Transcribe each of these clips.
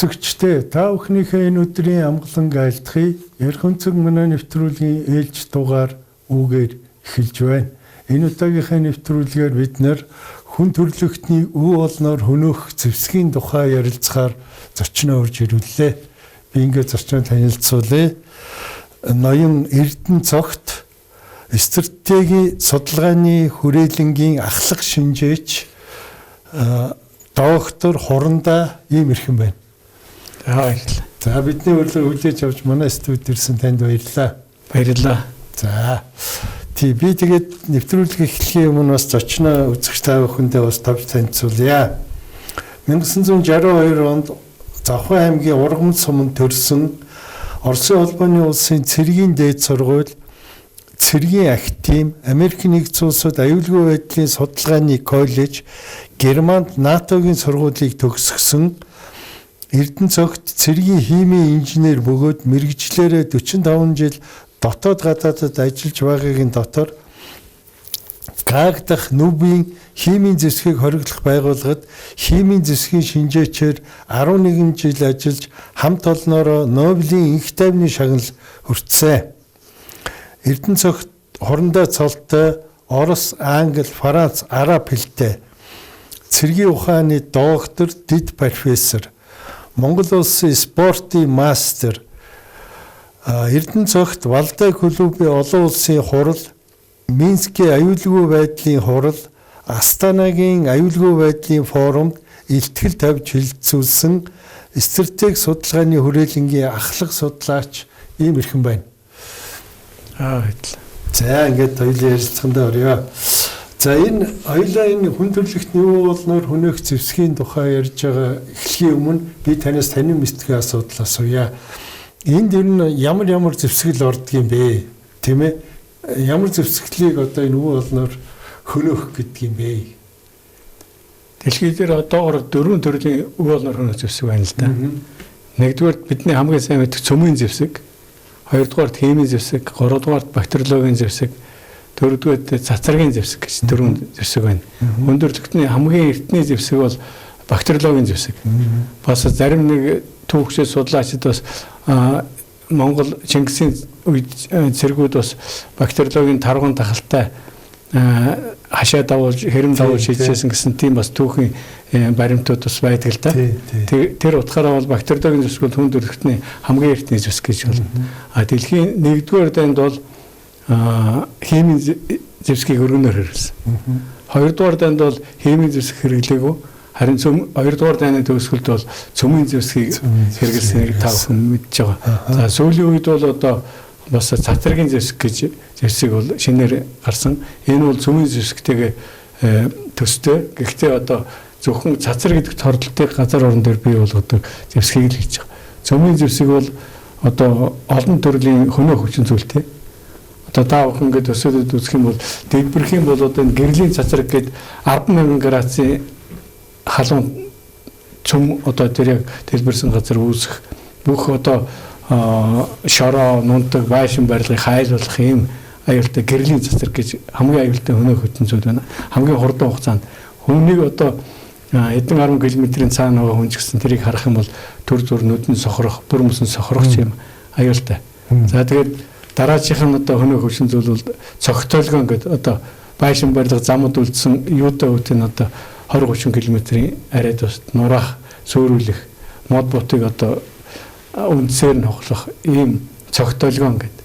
Үзэгчдээ, та бүхнийхээ энэ өдрийн амгалан айлтгая. Ярих өнцөг манай нэвтрүүлгийн ээлж дугаар үүгээр эхэлж байна. Энэ удаагийнхаа нэвтрүүлгээр бид нэр хүн төрөлхтний өв олноор хөнөөх зэвсгийн тухай ярилцахаар зочноо урьж ирүүллээ. Би ингээд зочноо танилцуулъя. Ноён Эрдэнэ Цогт, стратегийн судалгааны хүрээлэнгийн ахлах шинжээч, доктор Хурандаа ийм эрхэм байна. За, баярлалаа. За, бидний урилга хүлээж авч манай студид ирсэн танд баярлалаа. Баярлалаа. За. Тий, би тэгээд нэвтрүүлэг эхлэхийн өмнө бас зочноо үзэгч та бүхэндээ бас товч танилцуулъя. 1962 онд Завхан аймгийн Ургамал суманд төрсөн, Оросын холбооны улсын цэргийн дээд сургууль, цэргийн академи, Америк нэгдсэн улсад аюулгүй байдлын судалгааны коллеж, Германд НАТОгийн сургуулийг төгсгсөн. Эрдэнэ Цогт цэргийн химийн инженер бөгөөд мэргэжлээрээ 45 жил дотоод гадаадад ажиллаж байгаагийн дотор Гаг дахь Нүбийн химийн зэвсгийг хориглох байгууллагад химийн зэвсгийн шинжээчээр 11 жил ажиллаж хамт олноороо Нобелийн энх тайвны шагнал хүртсэн. Эрдэнэ Цогт Хурандаа цолтой, Орос, Англи, Франц, Араб хэлтэй. Цэргийн ухааны доктор, дэд профессор, Монгол улсын спортын мастер. Эрдэнэ Цогт Валдай клубын олон улсын хурал, Минскийн аюулгүй байдлын хурал, Астанагийн аюулгүй байдлын форумд илтгэл тавьж хэлэлцүүлсэн стратеги судалгааны хүрээлэнгийн ахлах судлаач ийм эрхэм байна. Баярлалаа. За, ингээд хоёулаа ярилцсандаа оръё. За, энэ хоёулаа энэ хүн төрөлхтний юу болноор хөнөөх зэвсгийн тухай ярьж байгаа эхлэхийн өмнө би танаас танин мэддэг асуудал асууя. Энд ер нь ямар ямар зэвсгэл ордог юм бэ? Тийм ээ? Ямар зэвсгэлийг одоо энэ өв олноор хөнөөх гэдэг юм бэ? Дэлхий дээр одоогор дөрвөн төрлийн өв олноор хөнөөх зэвсэг байна л да. Нэгдүгээр бидний хамгийн сайн мэддэг цөмийн зэвсэг, хоёрдугаарт химийн зэвсэг, гуравдугаарт бактериологийн зэвсэг, дөрөвдүгээрт цацрагийн зэвсэг гэж дөрвөн зэвсэг байна. Хүн төрөлхтний хамгийн эртний зэвсэг бол бактериологийн зэвсэг. Бас зарим нэг түүхчид, судлаачид бас Монгол Чингисийн үед цэргүүд бас бактериологийн тарган тахалтай хашаа дагуулж, хэрэм дагуулж хийжсэн гэсэн тийм бас түүхийн баримтууд бас байдаг л да. Тэр утгаараа бол бактериологийн зэвсэг бол хүн төрөлхтний хамгийн эртний зэвсэг гэж болно. А дэлхийн нэгдүгээр дайнд бол химийн зэвсгийг өргөнөөр хэрэглэсэн. Хоёрдугаар дайнд бол химийн зэвсэг хэрэглээгүй. Харин цөм хоёрдугаар дайны төгсгөлд бол цөмийн зэвсгийг хэрэглэснийг та бүхэн мэдж байгаа. За, сүүлийн үед бол одоо бас цацрагийн зэвсэг гэж зэвсэг бол шинээр гарсан. Энэ бол цөмийн зэвсэгтэйгээ төстэй. Гэхдээ одоо зөвхөн цацраг гэдэг тордолтыг газар орон дээр бий болгодог зэвсгийг л хийж байгаа. Цөмийн зэвсэг бол одоо олон төрлийн хөнөөх хүчин зүйлтэй. Одоо та бүхэн ингээд төсөөлөд үзэх юм бол дэлбэрэх юм бол одоо энэ гэрлийн цацраг гээд 10,000 градусын халуун цөм одоо тэр яг дэлбэрсэн газар үүсэх бүх одоо шороо, нунтаг, байшин барилгыг хайлуулах ийм аюултай гэрлийн цацраг гэж хамгийн аюултай хөнөөх хүчин зүйл байна. Хамгийн хурдан хугацаанд хүнийг одоо хэдэн 10 км-ийн цаана байгаа хүн ч гэсэн тэрийг харах юм бол төр зур нүдэн сохрох, бүр мөсөн сохрох юм аюултай. За, тэгээд дараачих нь одоо хөнөөх хүчин зүйл бол цогтолгон гэдэг одоо байшин барилга замд үлдсэн юутай үүдэн одоо 20 30 км-ийн арайд бас нураах, сөөрүүлэх, мод ботыг одоо үндсээр нь хохлох ийм цогтолгон гэдэг.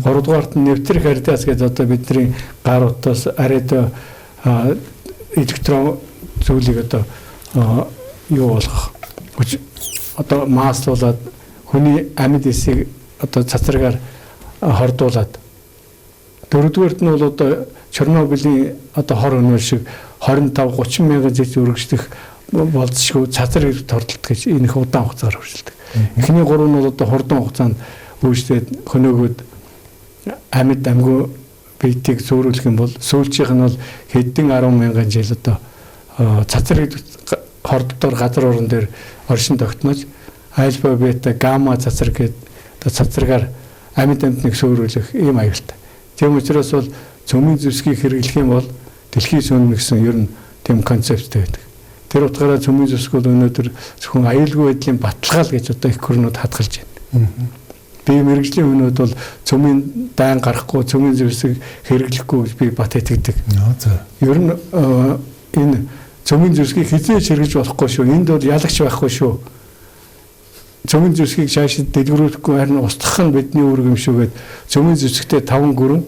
Гуравдугаарт нь нэвтрэх радиац гэдэг одоо бидний гар утаас арайд электрон зүйлийг одоо юу болгох, одоо маслуулад хүний амьд эсийг одоо цацрагаар хордуулад. Дөрөвдүгээрт нь бол одоо Чернобылийн одоо хор хөнөөл шиг 25 30 мянган жил үргэлжлэх болзошгүй цацраг тордолт гэж энэ их удаан хугацаар үргэлжилдэг. Эхний гурав нь бол одоо хурдан хугацаанд үүсээд хөнөөгөөд амьд амьгүй биетийг зөөрүүлэх юм бол сүүлчийнх нь бол хэдэн 10 мянган жил одоо цацраг хорддоор газар орон дээр оршин тогтнож альфа, бета, гамма цацраг гэдэг одоо цацрагаар амьд амьтныг сөөрүүлэх ийм аюултай. Тийм учраас бол цөмийн зэвсгийг хэрэглэх юм бол дэлхий сөннө гэсэн ер нь тийм концепттэй байдаг. Тэр утгаараа цөмийн зэвсэг бол өнөөдөр зөвхөн аюулгүй байдлын баталгаа л гэж одоо их гүрнүүд хадгалж байна. Би мэргэжлийн хүмүүд бол цөмийн дайн гарахгүй, цөмийн зэвсэг хэрэглэхгүй гэж би бат итгэдэг. Ер нь энэ цөмийн зэвсгийг хизээж хэрэгж болохгүй шүү. Энд бол ялагч байхгүй шүү. Цөмийн зэвсгийг цаашид дэлгэрүүлэхгүй, харин устгах нь бидний үүрэг юм шүү гэд цөмийн зэвсэгтээ 5 гүрэн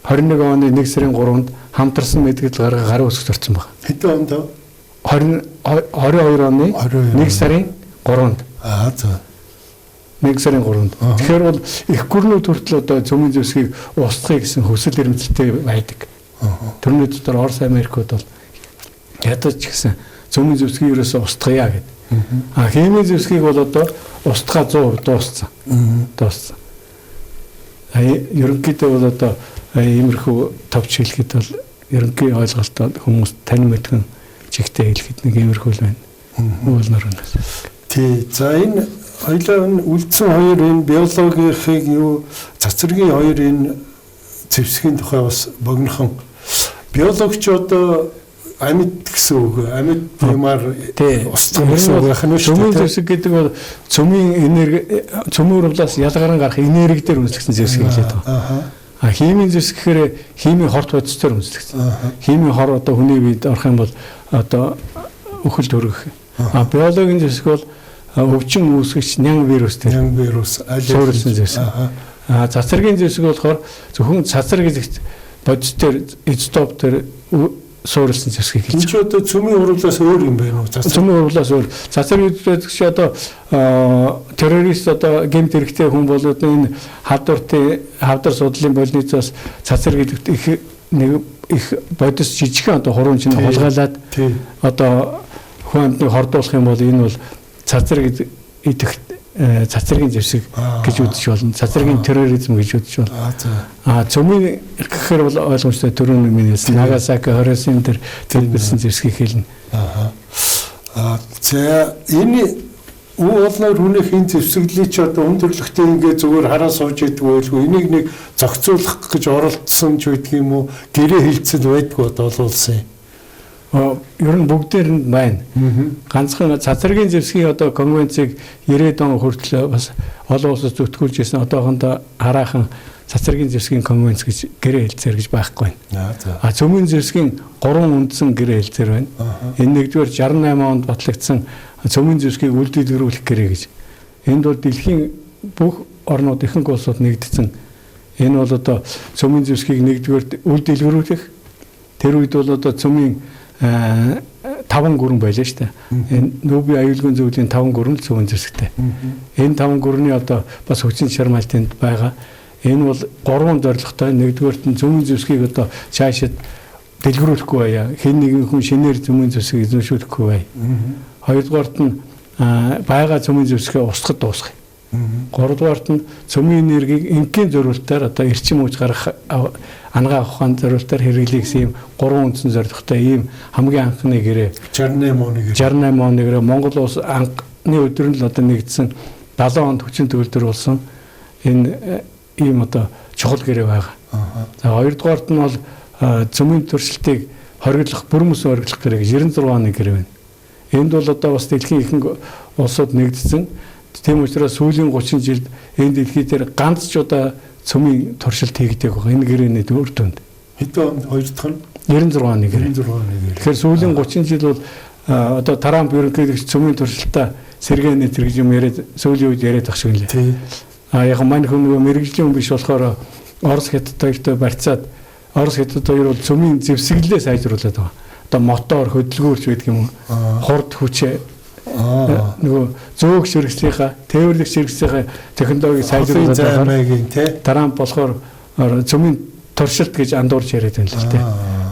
21 оны 1 сарын 3-нд хамтарсан мэдгэл гаргаа гарын үсгт орсон байна. Хэдэн онд? 22 оны 1 сарын 3-нд. Аа за. 1 сарын 3-нд. Тэгэхээр бол их гүрнүүд хүртэл одоо цөмийн зэвсгийг устгахыг гэсэн хүсэл эрмэлзэлтэй байдаг. Тэрний дотор Орос, Америкууд бол ядаж ч гэсэн цөмийн зэвсгийг ерөөсөө устгая гэдэг. А химийн зэвсгийг бол одоо устгаа 100% дууссан. Дууссан. А ерөнхийдөө бол одоо иймэрхүү товч хэлэхэд бол ерөнхий ойлголтоо хүмүүс танин мэдхэн чигтээ хэлэхэд нэг иймэрхүү л байна. Уулнаар байна. Тий. За энэ хоёлаа энэ үлдсэн хоёр энэ биологийнхыг юу цацрагийн хоёр энэ зэвсгийн тухай бас богинохон биологч одоо амьд гэсэн үг, амьд юмар устгах гэсэн үг байх нь шүү дээ. Цөмийн зэвсэг гэдэг бол цөмийн энерги, цөмийн урвлаас ялгаран гарах энерги дээр үндэслэгдсэн зэвсэг хэлээд байгаа. А химийн зэвсэг гэхээр химийн хорт бодис дээр үндэслэгдсэн. Химийн хор одоо хүний биед орох юм бол одоо үхэлд хүргэх. А биологийн зэвсэг бол өвчин үүсгэгч нян вирус дээр. Нян вирус суурилсан зэвсэг. А цацрагийн зэвсэг болохоор зөвхөн цацраг гэдэг бодис дээр изотоп дээр суурилсан зэвсгийг хэлж. Энэ ч одоо цөмийн урвлаас өөр юм байна уу? Цөмийн урвлаас өөр. Цацраг гэдэг чинь одоо террорист одоо гэмт хэрэгтэй хүн бол одоо энэ хавдартын хавдар судлалын больницаас цацраг гэдэгт их нэг их бодис жижигхэн одоо хуруун чинь хулгайлаад одоо хүн амьтныг хордуулах юм бол энэ бол цацраг идэх цацрагийн зэвсэг гэж үзэж болно. Цацрагийн терроризм гэж үзэж болно. А цөмийн гэхээр бол ойлгомжтой түрүүний миний хэлсэн Нагасаки 29 дээр төлбөрсөн зэвсгийг хэлнэ. Аа. За энэ үе олноор хүнийх энэ зэвсэглэлийг чи одоо өндөрлөгтэй ингээд зүгээр хараа сууж идэг байлгүй. Энийг нэг зохицуулах гэж оролдсон ч байдаг юм уу? Гэрээ хилцэл байдгүй одоо олон улсын. Ер нь бүгдээр нь байна. Ганцхан цацрагийн зэвсгийн одоо конвенцийг 90-ад он хүртэл бас олон улсад зүтгүүлж ирсэн. Одоохондоо хараахан цацрагийн зэвсгийн конвенц гэж гэрээ хэлцээр гэж байхгүй байна. А цөмийн зэвсгийн 3 үндсэн гэрээ хэлцээр байна. Энэ нэгдүгээр 68 онд батлагдсан цөмийн зэвсгийг үл дэлгэрүүлэх гэрээ гэж. Энд бол дэлхийн бүх орнууд ихэнх улсууд нэгдсэн. Энэ бол одоо цөмийн зэвсгийг нэгдүгээр үл дэлгэрүүлэх. Тэр үед бол одоо цөмийн 5 гүрэн байлаа шүү дээ. Энэ нүүбийн аюулгүй зөвлөлийн 5 гүрэн л цөмийн зэвсэгтэй. Энэ 5 гүрний одоо бас хүчин чармайлтанд байгаа. Энэ бол 3 зорилготой. Нэгдүгээрт нь цөмийн зэвсгийг одоо цаашид дэлгэрүүлэхгүй байя. Хэн нэгэн хүн шинээр цөмийн зэвсгийг эзэмшүүлэхгүй бай. Хоёрдугаарт нь байгаа цөмийн зэвсгээ устгах дуусгах. Гуравдугаарт нь цөмийн энергийг энгийн зориултаар одоо эрчим хүч гаргах ангаа ухаан зориултаар хэрэглэе гэсэн ийм 3 үндсэн зорилготой ийм хамгийн анхны гэрээ 68 оны гэрээ 68 оны гэрээ Монгол улс анхны өдөр нь л одоо нэгдсэн 70 онд хүчин төгөлдөр болсон энэ ийм одоо чухал гэрээ байгаа. За хоёрдугаарт нь бол цөмийн туршилтыг хориглох, бүр мөсөн хориглох гэрээ гэж 96 оны гэрээ байна. Энд бол одоо бас дэлхийн ихэнх улсууд нэгдсэн. Тийм учраас сүүлийн 30 жилд энэ дэлхий дээр ганц ч удаа цөмийн туршилт хийгдэг байгаа. Энэ гэрээний үр дүнд. Хэдэн онд хоёр дахь нь? 96 оны гэрээ. 96 оны гэрээ. Тэгэхээр сүүлийн 30 жил бол одоо Трамп ерөнхийлөгч цөмийн туршилтаа сэргээнэ тэр гэж юм яриад сүүлийн үед яриад байх шиг лээ. Тий. А яг мань хүн нөгөө мэрэгжлийн хүн биш болохоор Орос Хятад хоёртой барьцаад Орос Хятад хоёр бол цөмийн зэвсэглэлээ сайжруулад байгаа. Одоо мотор хөдөлгөөрч байдаг юм уу? Хурд хүчээ нөгөө зөөх ширхслийнхаа, тээвэрлэх ширхслийнхаа технологиг сайжруулад байгаа. Трамп болохоор цөмийн туршилт гэж андуурч яриад байна л дээ.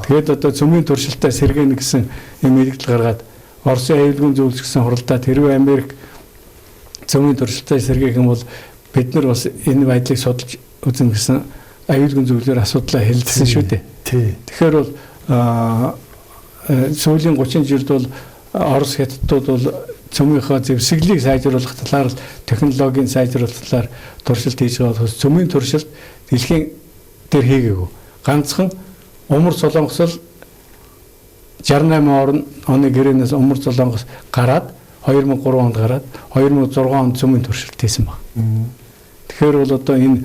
Тэгээд одоо цөмийн туршилтаа сэргээнэ гэсэн юм мэдээлэл гаргаад Оросын аюулгүй зөвлөж гэсэн хуралдаад хэрвээ Америк цөмийн туршилтаа сэргээх юм бол бид нар бас энэ байдлыг судалж үзэн гэсэн аюулгүй зөвлөлөөр асуудлаа хэлэлцсэн шүү дээ. Тэгэхээр бол сүүлийн 30 жилд бол Орос Хятадууд бол цөмийнхөө зэвсэглийг сайжруулах талаар, технологийн сайжруулах талаар туршилт хийж байгаа болохоос цөмийн туршилт дэлхийн дээр хийгээгүй. Ганцхан Умар Солонгос л 68 оны гэрээнээс Умар Солонгос гараад 2003 онд гараад 2006 онд цөмийн туршилт хийсэн баг. Тэгэхээр бол одоо энэ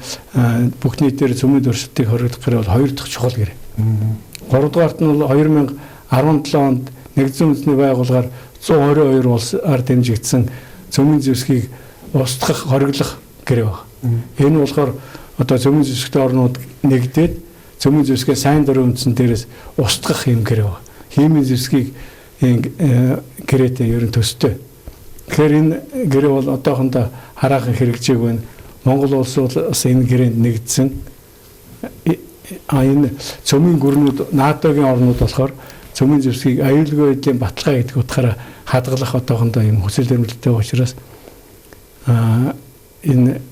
бүх нийтээр цөмийн туршилтыг хориглох гэрээ бол хоёр дахь чухал гэрээ. Гуравдугаарт нь бол 2017 онд Нэгдсэн Үндэсний байгууллагаар 122 улсаар дэмжигдсэн цөмийн зэвсгийг устгах, хориглох гэрээ баг. Энэ болохоор одоо цөмийн зэвсэгтэй орнууд нэгдээд цөмийн зэвсгээ сайн дурын үндсэн дээрээс устгах юм гэрээ баг. Химийн зэвсгийг гэрээтэй ер нь төстэй. Тэгэхээр энэ гэрээ бол одоохондоо хараахан хэрэгжээг байна. Монгол улс бол бас энэ гэрээнд нэгдсэн. Энэ цөмийн гүрнүүд НАТО-гийн орнууд болохоор цөмийн зэвсгийг аюулгүй байдлын баталгаа гэдэг утгаараа хадгалах одоохондоо юм хүсэл эрмэлзэлтэй учраас энэ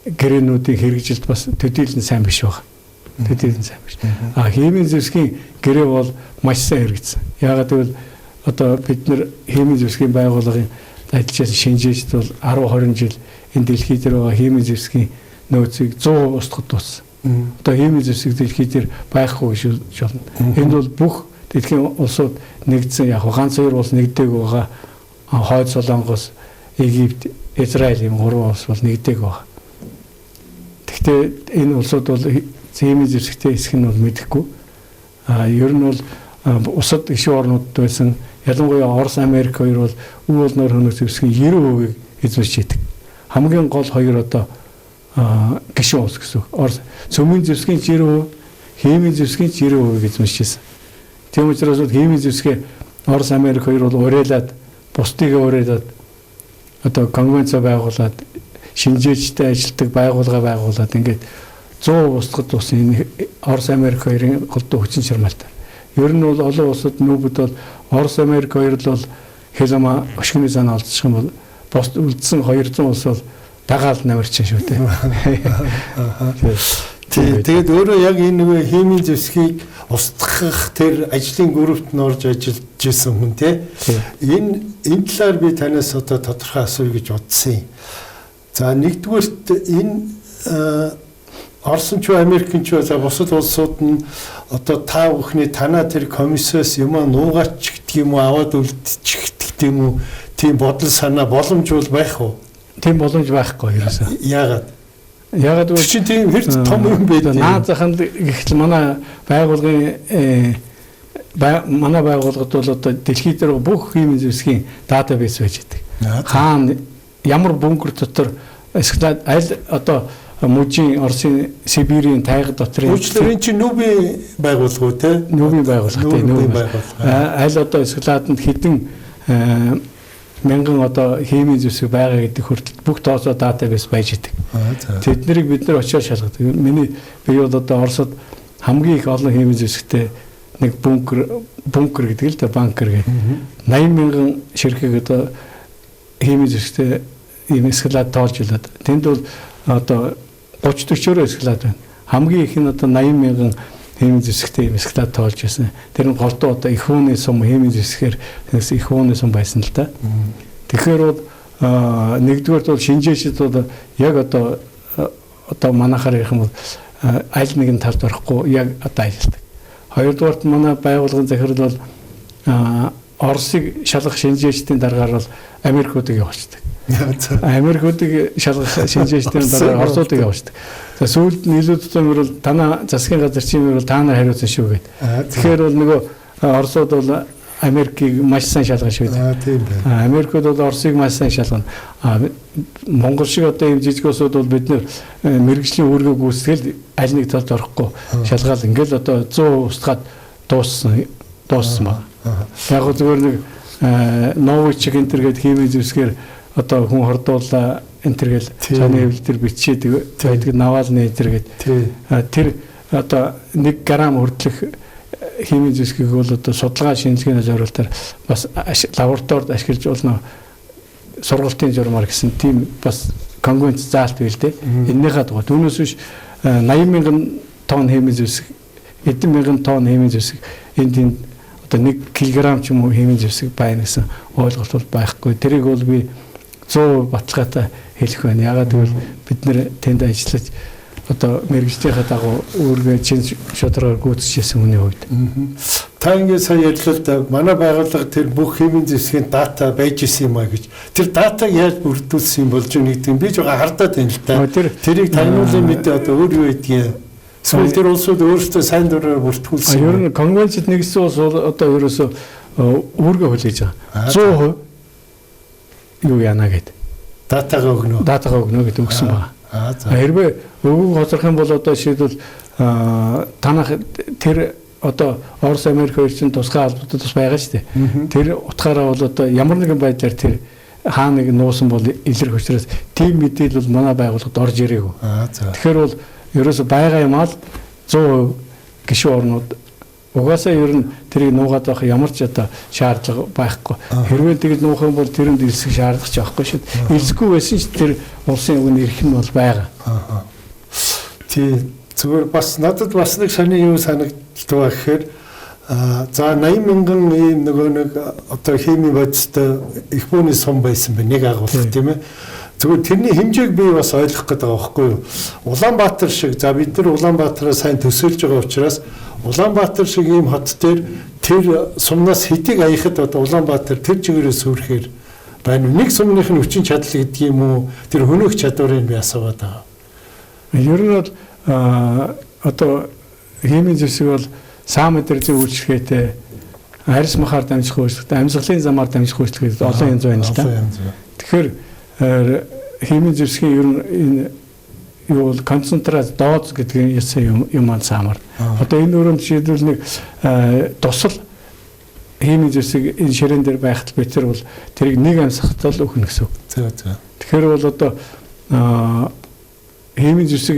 гэрээнүүдийн хэрэгжилт бас төдийлөн сайн биш байна. Төдийлөн сайн биш. Химийн зэвсгийн гэрээ бол маш сайн хэрэгжсэн. Яагаад гэвэл одоо бид нар химийн зэвсгийн байгууллагын ажиллаж байсан шинжээчд бол 10 20 жил энэ дэлхий дээр байгаа химийн зэвсгийн нөөцийг 100% устгах дууссан. Одоо химийн зэвсэг дэлхий дээр байхгүй гэж болно. Энд бол бүх дэлхийн улсууд нэгдсэн, яг ганц хоёр улс нэгдээгүй байгаа. Хойд Солонгос, Египт, Израиль ийм гурван улс бол нэгдээгүй байгаа. Гэхдээ энэ улсууд бол химийн зэвсэгтэй хэсэг нь бол мэдэхгүй. Ер нь бол бусад гишүүн орнуудад байсан, ялангуяа Орос, Америк хоёр бол үе болноор хөнөөх зэвсгийн 90% эзэмшиж идэг. Хамгийн гол хоёр одоо гишүүн улс гэсэн үг. Орос цөмийн зэвсгийн 90%, химийн зэвсгийн 90% эзэмшиж байсан. Тийм учраас бол химийн зэвсгээ Орос, Америк хоёр бол уриалаад, бусдыгаа уриалаад одоо конвенц байгуулад, шинжээчтэй ажилладаг байгууллага байгуулад ингээд 100% устгад туссан энэ Орос, Америк хоёрын голдуу хүчин чармайлтаар. Ер нь бол олон улсад нүүбэд бол Орос, Америк хоёр л бол хелома өшгөний зан олдчих юм бол бус үлдсэн 200 улс бол дагаал намирчин шүү дээ. Тэгээд өөрөө яг энэ нөгөө химийн зэвсгийг устгах тэр ажлын группт нь орж ажиллаж исэн хүн те. Энэ талаар би танаас одоо тодорхой асууя гэж бодсон юм. За нэгдүгээрт энэ Орос ч Америк ч за бусад улсууд нь одоо та бүхний танаа тэр комиссоос юм нуугаач гэдэг юм уу, аваад үлдчих гэдэг юм уу, тийм бодол санаа боломж бол байх уу? Тийм боломж байхгүй ерөөсөө. Яагаад? Яагаад гэвэл чи тийм хэр том юм бэ? Наад заханд гэхэл манай байгууллагын манай байгууллагад бол одоо дэлхий дээр бүх химийн зэвсгийн database байж байдаг. Хаана ямар бункер дотор эсвэл аль одоо мужийн Оросын Сибирийн тайга дотрын Уучлаарай, энэ чинь нүүбийн байгууллага уу те? Нүүбийн байгууллага те, нүүбийн байгууллага. Аль одоо складанд хэдэн мянган одоо химийн зэвсэг байгаа гэдэг хүртэл бүх тооцоо database байж идэг. Тэднийг бид нар очиод шалгадаг. Миний би бол одоо Оросод хамгийн их олон химийн зэвсэгтэй нэг бункер гэдэг л да, банкер гэх. 80 мянган ширхэг одоо химийн зэвсэгтэй ийм склад тоолж илээд. Тэнд бол одоо 30 40-оор склад байна. Хамгийн их нь одоо 80 мянган химийн зэвсэгтэй ийм склад тоолж байсан. Тэр нь голдуу одоо их хүүний сум химийн зэвсгээр их хүүний сум байсан л да. Тэгэхээр бол нэгдүгээрт бол шинжээчд бол яг одоо манайхаар ярих юм бол аль нэгэн талд орохгүй яг одоо ажилладаг. Хоёрдугаарт манай байгууллагын захирал бол Оросыг шалгах шинжээчдийн дараагаар бол Америкуудыг явуулчихдаг. Америкуудыг шалгах шинжээчдийн дараа Оросуудыг явуулчихдаг. За сүүлд нь илүү тутам бол танаа засгийн газар чинь бол та нар хариуцсан шүү гэд. Тэгэхээр бол нөгөө Оросууд бол Америкийг маш сайн шалгана шүү дээ. Тийм байна. Америкууд бол Оросыг маш сайн шалгана. Монгол шиг одоо ийм жижиг улсууд бол бид нэр мэргэжлийн үүргээ гүйцэтгэл аль нэг талд орохгүй шалгаал ингээл одоо 100% устгаад дууссан байна. Яг зүгээр нэг Новичик энэ төр гээд химийн зэвсгээр одоо хүн хордуулаа энэ төр гээл цааны хэвлэл төр бичээд байдаг Навальны энэ төр гээд тэр одоо 1 грамм хүртэлх химийн зэвсгийг бол одоо судалгаа шинжилгээний зориултаар бас лабораторид ашиглаж болно сургалтын журмаар гэсэн тийм бас конвенц заалт байл дээ. Эннийхээ дугаар түүнээс биш 80 мянган тонн химийн зэвсэг, хэдэн мянган тонн химийн зэвсэг энд тэнд одоо 1 кг ч юм уу химийн зэвсэг байна гэсэн ойлголт бол байхгүй. Тэрийг бол би 100% баталгаатай хэлэх байна. Яагаад гэвэл бид нэр тэнд ажиллаж одоо мэргэжлийнхээ дагуу үүргээ чин шударгаар гүйцэтгэсэн хүний хувьд. Та ингээд сая ярьлаа л да, манай байгууллага тэр бүх химийн зэвсгийн дата байж исэн юм а гэж. Тэр датаг яаж бүрдүүлсэн юм болж байна гэдэг нь би жоохон хардаад байна л да. Тэрийг тагнуулын мэдээ одоо өөр юу гэдгийг. Эсвэл тэр улсууд өөрсдөө сайн дураар бүртгүүлсэн. Ер нь конвенцэд нэгдсэн улс бол одоо ерөөсөө үүргээ хүлээж байгаа. 100% юу яана гэд. Датагаа өгнө. Датагаа өгнө гэдэг өгсөн байна. Хэрвээ өгөөг хоцрох юм бол одоо жишээлбэл танах тэр одоо Орос Америк хоёр чинь тусгай албатай тус байгаа шүү дээ. Тэр утгаараа бол одоо ямар нэгэн байдлаар тэр хаа нэг нуусан бол илэрх учраас тийм мэдээлэл бол манай байгууллагад орж ирээгүй. Тэгэхээр бол ерөөсө байгаа юм аа л 100% гишүүн орнууд угаасаа ер нь тэрийг нуугаад байх ямар ч одоо шаардлага байхгүй. Хэрвээ тэгж нуух юм бол тэрэнд элсэх шаардлага ч байхгүй шүү дээ. Элсэхгүй байсан ч тэр улсын үг нь ирэх нь бол байгаа. Тий, зүгээр бас надад бас нэг сони юу санагддаг гэхээр за 80 мянган ийм нөгөө нэг одоо химийн бодистой их бууны сум байсан байна нэг агуулга тийм ээ. Зүгээр тэрний хэмжээг би бас ойлгох гэдэг байгаа байхгүй юу. Улаанбаатар шиг за бид нар Улаанбаатараа сайн төсөөлж байгаа учраас Улаанбаатар шиг ийм хот дээр тэр сумнаас хэдийг аяхад одоо Улаанбаатар тэр чигээрээ сүрхээр байна. Нэг сумных нь хүчин чадал гэдэг юм уу? Тэр хөнөөх чадварыг би асууад байгаа. Ер нь бол одоо химийн зэвсэг бол саа мэдрэлийн үйлчлэгээтэй, арьс махаар дамжих үйлчлэгтэй, амьсгалын замаар дамжих үйлчлэг гэдэг олон янз байна л да. Тэгэхээр химийн зэвсгийн ер нь энэ юу бол концентрац доз гэдэг юм юм аа саамар. Одоо энэ өрөөнд жишээлбэл нэг тусал химийн зэвсэг энэ ширээн дээр байхад бид тэр бол тэрийг нэг амьсгахад л өгнө гэсэн үг. Зөв зөв. Тэгэхээр бол одоо химийн зэвсэг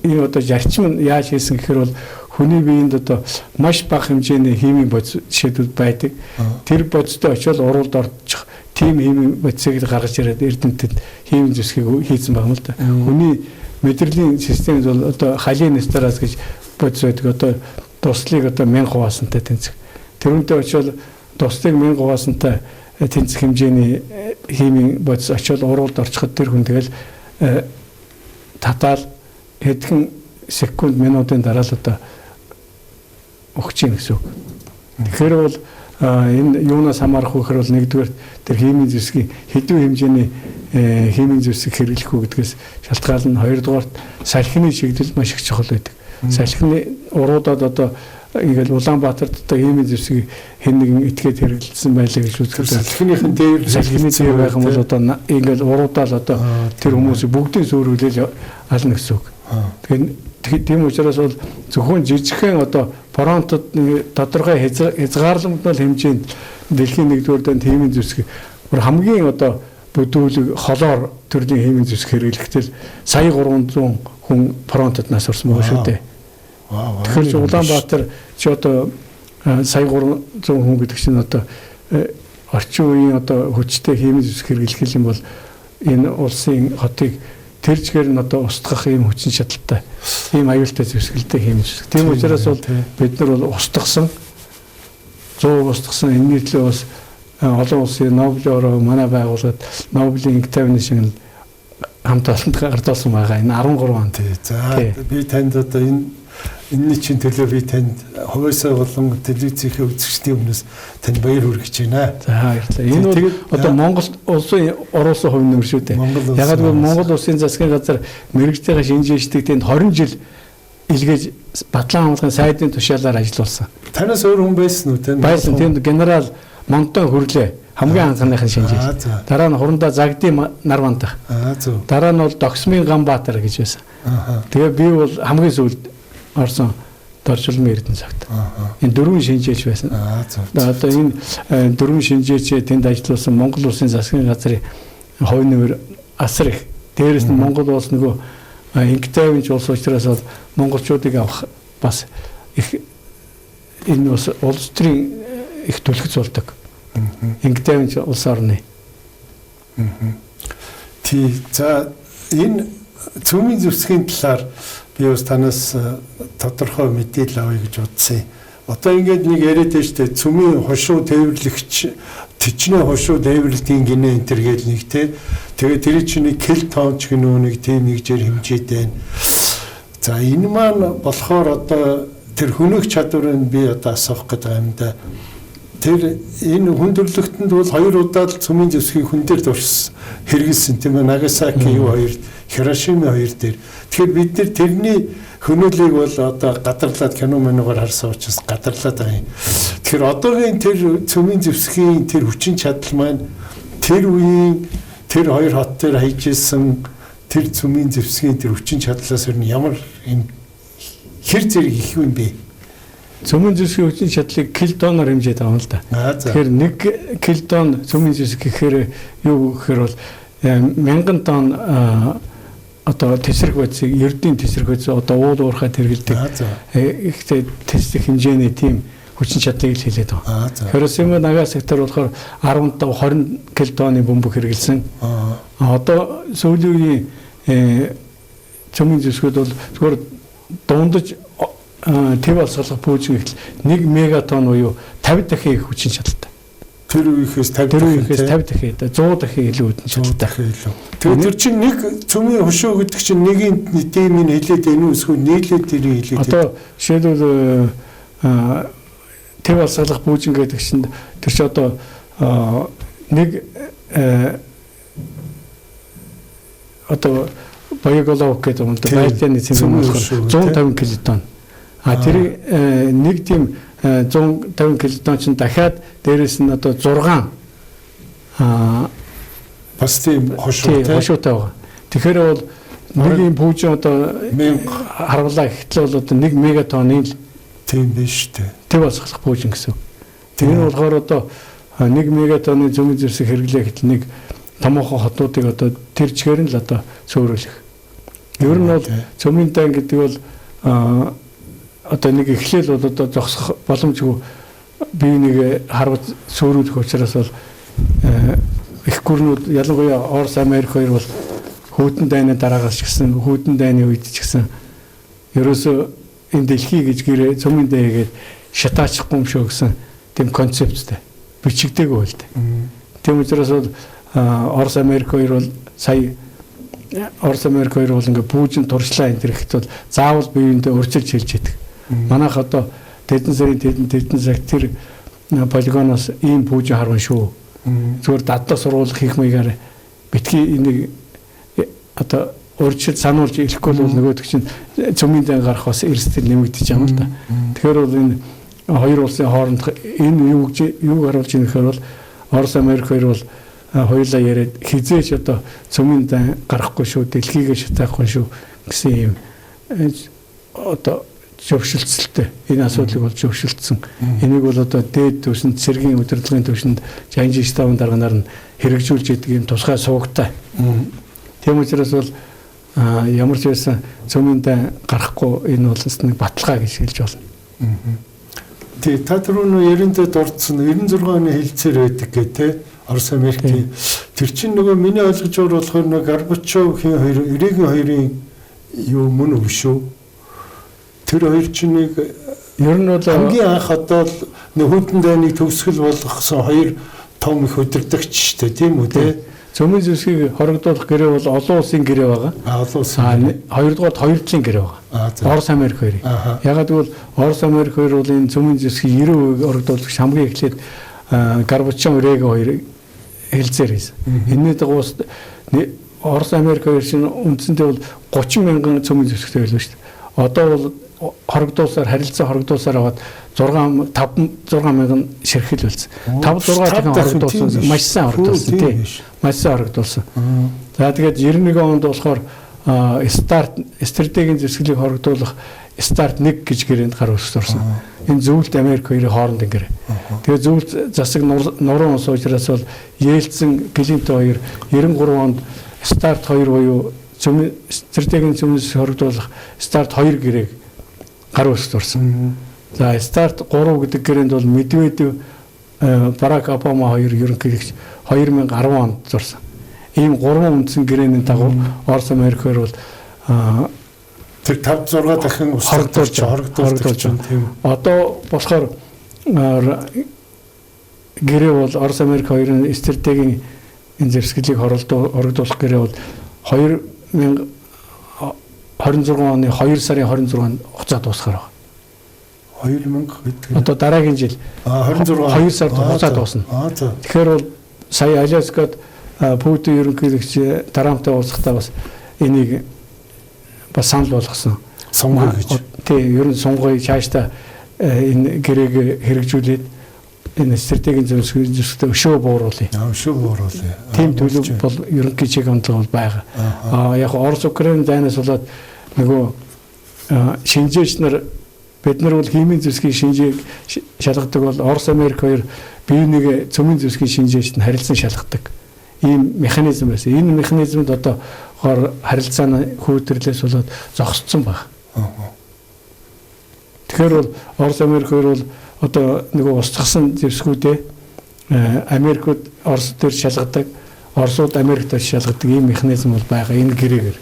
энэ одоо зарчим нь яаж хийсэн гэхээр бол хүний биед одоо маш бага хэмжээний химийн бодис жишээлбэл байдаг. Тэр бодистой очиод уруулд орчих тийм химийн бодисыг гаргаж ирээд эрдэмтэд химийн зэвсгийг хийсэн байгаа юм л да. Хүний мэдрэлийн системд бол одоо холинэстераз гэж бодис байдаг. Одоо дуслыг одоо 1000 хуваасантай тэнцэх. Тэрүүнтэй очиод дуслыг 1000 хуваасантай тэнцэх хэмжээний химийн бодис очиод уруулд орчиход тэр хүн тэгэл татаал хэдхэн секунд минутын дараа л одоо өгч юм гэсэн үг. Тэгэхээр бол энэ юунаас хамаарах вэ гэхээр бол нэгдүгээр тэр химийн зэвсгийн хэдэн хэмжээний химийн зэвсэг хэрэглэх үү гэдгээс шалтгаална. Хоёрдугаарт салхины чигдэл маш их чухал байдаг. Салхины уруудад одоо ингээл Улаанбаатарт одоо химийн зэвсгийг хэн нэгэн этгээд хэрэглэсэн байлаа гэж үзэхэд салхиныхан дээр салхины дээр байх юм бол одоо ингээл уруудаал одоо тэр хүмүүсийг бүгдийг сөөрүүлэл ална гэсэн үг. Тэгэхээр тийм учраас бол зөвхөн жижигхэн одоо фронтод нэг тодорхой хязгаарлагдмал хэмжээнд дэлхийн нэгдүгээр дэнд химийн зэвсэг бүр хамгийн одоо бүдүүлэг холоор төрлийн химийн зэвсэг хэрэглэхдээ сая 300 хүн фронтод нас орсон байгаа шүү дээ. Тэгэхээр Улаанбаатар чи одоо сая 300 хүн гэдэг чинь одоо орчин үеийн одоо хүчтэй химийн зэвсэг хэрэглэх юм бол энэ улсын хотыг тэр чигээр нь одоо устгах ийм хүчин чадалтай, ийм аюултай зэвсгэлтэй химийн зэвсэг. Тийм учраас бол бид нар бол устгасан 100 устгасан энэний төлөө бас олон улсын Нобелийн ороо манай байгууллагад Нобелийн инх тайвны шагнал хамт олонд гардуулсан байгаа. Энэ 13 онд. За би танд одоо энэ энэний чинь төлөө би танд хувьсаа болон телевизийнхээ үзэгчдийн өмнөөс танд баяр хүргэж байна. За баярлалаа. Энэ бол одоо Монгол улсын оруулсан хувь нэмэр шүү дээ. Ягаад гэвэл Монгол улсын засгийн газар мэргэжтэйгээ шинжээждэг тэнд 20 жил илгээж Батлан хамгаалгын сайдын тушаалаар ажиллуулсан. Танаас өөр хүн байсан уу? Байсан. Тэнд генерал Монтон хүрлээ. Хамгийн анхныхын шинжээч. Дараа нь хурандаа Загдын Нарвантах. Дараа нь бол Догсмын Ганбаатар гэж байсан. Тэгээ би бол хамгийн сүүлд орсон Доржулмын Эрдэнэ цагт. Энэ дөрвөн шинжээч байсан. Одоо энэ дөрвөн шинжээчээ тэнд ажиллуулсан Монгол улсын засгийн газрын хувь нэмэр асар их. Дээрээс нь Монгол улс нөгөө инх тайванч улс учраас бол монголчуудыг авах бас их энэ бас улс төрийн их түлхэц болдог. Инх тайванч улс орны. Тий. За энэ цөмийн зэвсгийн талаар би бас танаас тодорхой мэдээлэл авъя гэж бодсон юм. Одоо ингээд нэг яриад байж тээ цөмийн хошуу тээвэрлэгч төчнөө хошуу тээвэрлэдгийн гинэ энэ төр гээл нэг те. Тэгээ тэр чинь нэг кэл тоонч гинүү нэг тийм нэгжээр хэмжээтэй байна. За энэ маань болохоор одоо тэр хөнөөх чадварыг би одоо асуух гэдэг юм да. Тэр энэ хүн төрөлхтөнд бол хоёр удаа л цөмийн зэвсгийг хүн дээр дуршсан хэрэгэлсэн тийм ээ, Нагасаки юу хоёр, Хирошима хоёр дээр. Тэгэхээр бид нар тэрний хөнөөлийг бол одоо гадарлаад кино манугаар харсан учраас гадарлаад байгаа юм. Тэгэхээр одоогийн тэр цөмийн зэвсгийн тэр хүчин чадал маань тэр үеийн тэр хоёр хот дээр хайж исэн тэр цөмийн зэвсгийн тэр хүчин чадлаас ер нь ямар юм хэр зэрэг их юм бэ? Цөмийн зэвсгийн хүчин чадлыг килотоноор хэмжээд байгаа юм л да. Тэгэхээр 1 килотон цөмийн зэвсэг гэхээр юу гэхээр бол 1000 тонн одоо тесрэх бодисыг, ердийн тесрэх бодис одоо уул уурхайд хэрэглэдэг ихтэй тесрэх хэмжээний тийм хүчин чадлыг л хэлээд байгаа. Хиросима Нагасаки дээр болохоор 15 20 килотонны бөмбөг хэрэглэсэн. Одоо сүүлийн үеийн цөмийн зэвсгүүд бол зүгээр дундаж төв алсгалах пүүжин гэхэл 1 мегатон буюу 50 дахин их хүчин чадалтай. Тэр үеийнхээс 50 дахин 100 дахин илүү хүчин чадалтай. Тэгэхээр тэр чинь нэг цөмийн хошуу гэдэг чинь нэгийн нийтийн хэлээд энэ үсгүү нийлээд тэрийг хэлээд. Одоо жишээлбэл төв алсгалах пүүжин гэдэг чинь тэр чинь одоо нэг одоо Боеголов гэдэг юм да Байтяны цөмийн болохоор 150 килотон. А тэр нэг тийм 150 килотон чинь дахиад дээрэс нь одоо 6 бас тийм хошуутай байгаа. Тэгэхээр бол нэг юм пүүжин одоо 1000 харуулаа гэхтэл бол одоо 1 мегатонны л тийм биш үү? Төв алсгалах пүүжин гэсэн. Тэр нь болохоор одоо 1 мегатонны зөмийн зэвсэг хэрэглээ гэхэл нэг томоохон хотнуудыг одоо тэр чигээр нь л одоо сөөрүүлэх. Ер нь бол цөмийн дан гэдэг бол одоо нэг эхлэл бол одоо зогсох боломжгүй бие нэг харвал сөөрүүлэх учраас бол их гүрнүүд ялангуяа Орос Америк хоёр бол хүйтэн дайны дараагаас ч гэсэн хүйтэн дайны үед ч гэсэн ерөөсөө энэ дэлхий гэж гэрээ цөмийн дай гээд шатаачихгүй юм шүү гэсэн тийм концепттэй бичигдээгүй байл та. Тийм учраас бол Орос Америк хоёр бол сая Орос Америк хоёр бол ингээ пүүжин туршлаа энэ хэрэгт бол заавал биеиндээ өрчилж хэлж идэг. Манайх одоо тэдэн сарын тэдэн цаг тэр полигоноос ийм пүүжин харван шүү. Зүгээр дадлаа сургуулах хийх маягаар битгий энийг одоо урьдчил сануулж ирэхгүй бол нөгөөдөг чинь цөмийн дан гарах бас эрсдэл нэмэгдэж байгаа юм л да. Тэгэхээр бол энэ хоёр улсын хоорондох энэ юу харуулж ийм гэхээр бол Орос Америк хоёр бол хоёулаа яриад хизээч одоо цөмийн дан гарахгүй шүү, дэлхийгээ шатаахгүй шүү гэсэн юм одоо зөвшөлтсөлтэй энэ асуудлыг бол зөвшөлдсөн. Энийг бол одоо дээд түвшинд, цэргийн удирдлагын түвшинд Жанжин штабын дарганаар нь хэрэгжүүлж идэг юм тусгай сувагтай. Тийм учраас бол ямар ч байсан цөмийн дан гарахгүй энэ бол нэг баталгаа гэж хэлж болно. Тий, та түрүү яриандаа дурдсан 96 оны хэлцээр байдаг гэх тээ. Орос Америкийн тэр чинь нөгөө миний ойлгож байгаа болохоор нөгөө Горбачов хин хоёр, Рейган хоёрын юу мөн үү шүү. Тэр хоёр чинь нэг ер нь бол хамгийн анх одоо л хүйтэн дайныг төгсгөл болгосон хоёр том их удирдагч шүү дээ, тийм үү те. Цөмийн зэвсгийг хорогдуулах гэрээ бол олон улсын гэрээ байгаа. Олон улсын. Хоёрдугаар хоёр талын гэрээ байгаа. Орос Америк хоёрын. Ягаад гэвэл Орос Америк хоёр бол энэ цөмийн зэвсгийг 90% хорогдуулах хамгийн эхлээд Горбачов Рейган хоёрыг хэлцээр хийсэн. Энэний дагуу Орос Америк хоёр чинь үндсэндээ бол 30 мянган цөмийн зэвсэгтэй байлаа шүү дээ. Одоо бол хорогдуулсаар харилцаа хорогдуулсаар аваад 6 5 6 мянган ширхэл болсон. 5 6 дахин хорогдуулсан. Маш сайн хорогдуулсан тийм. Маш сайн хорогдуулсан. За тэгээд 91 онд болохоор старт стратегийн зэвсгэлийг хорогдуулах старт 1 гэж гэрээнд гар үсгэрсэн. Энэ зөвлөлт Америк хоёрын хооронд гэрээ. Тэгээд зөвлөлт засаг нуруу улс учраас бол Ельцин Клинтон хоёр 93 онд старт 2 буюу стратегийн зэвсэг хорогдуулах старт 2 гэрээг гар үсгэрсэн. За старт 3 гэдэг гэрээнд бол Медведев Барак Обама хоёр ерөнхийлөгч 2010 онд зурсан. Ийм гурван үндсэн гэрээний дагуу Орос Америк хоёр бол тэр 5 6 дахин устгагдуулж хорогдуулж байна тийм. Одоо болохоор гэрээ бол Орос Америк хоёрын стратегийн энэ зэвсгэлийг хорогдуулах гэрээ бол 2026 оны 2 сарын 26-нд хугацаа дуусгаар байна. 2000 гэдэг. Одоо дараагийн жил 26 2 сард хугацаа дуусна. Тэгэхээр бол сая Аляскад Путин ерөнхийлөгч Трамптай уулзахдаа бас энийг бас санал болгосон. Сунгая гэж. Тийм, ер нь сунгая цаашдаа энэ гэрээг хэрэгжүүлээд энэ стратегийн зөвсгөлтэй өшөө бууруулъя. Өшөө бууруулъя. Тийм төлөв бол ерөнхий чиг онцлог бол байгаа. Яг Орос Украин дайнаас болоод нөгөө шинжээч нар бид нар бол химийн зэвсгийн шинжээг шалгадаг бол Орос Америк хоёр бие нэг цөмийн зэвсгийн шинжээчд нь харилцан шалгадаг. Ийм механизм байсан. Энэ механизмд одоо гор харилцааны хүүтэрлээс болоод зогсцсон баг. Тэгэхээр бол Орос Америк хоёр бол одоо нөгөө устгасан зэвсгүүдээ Америкууд Орос дээр шалгадаг, Оросууд Америк дээр шалгадаг ийм механизм бол байгаа энэ гэрээгээр.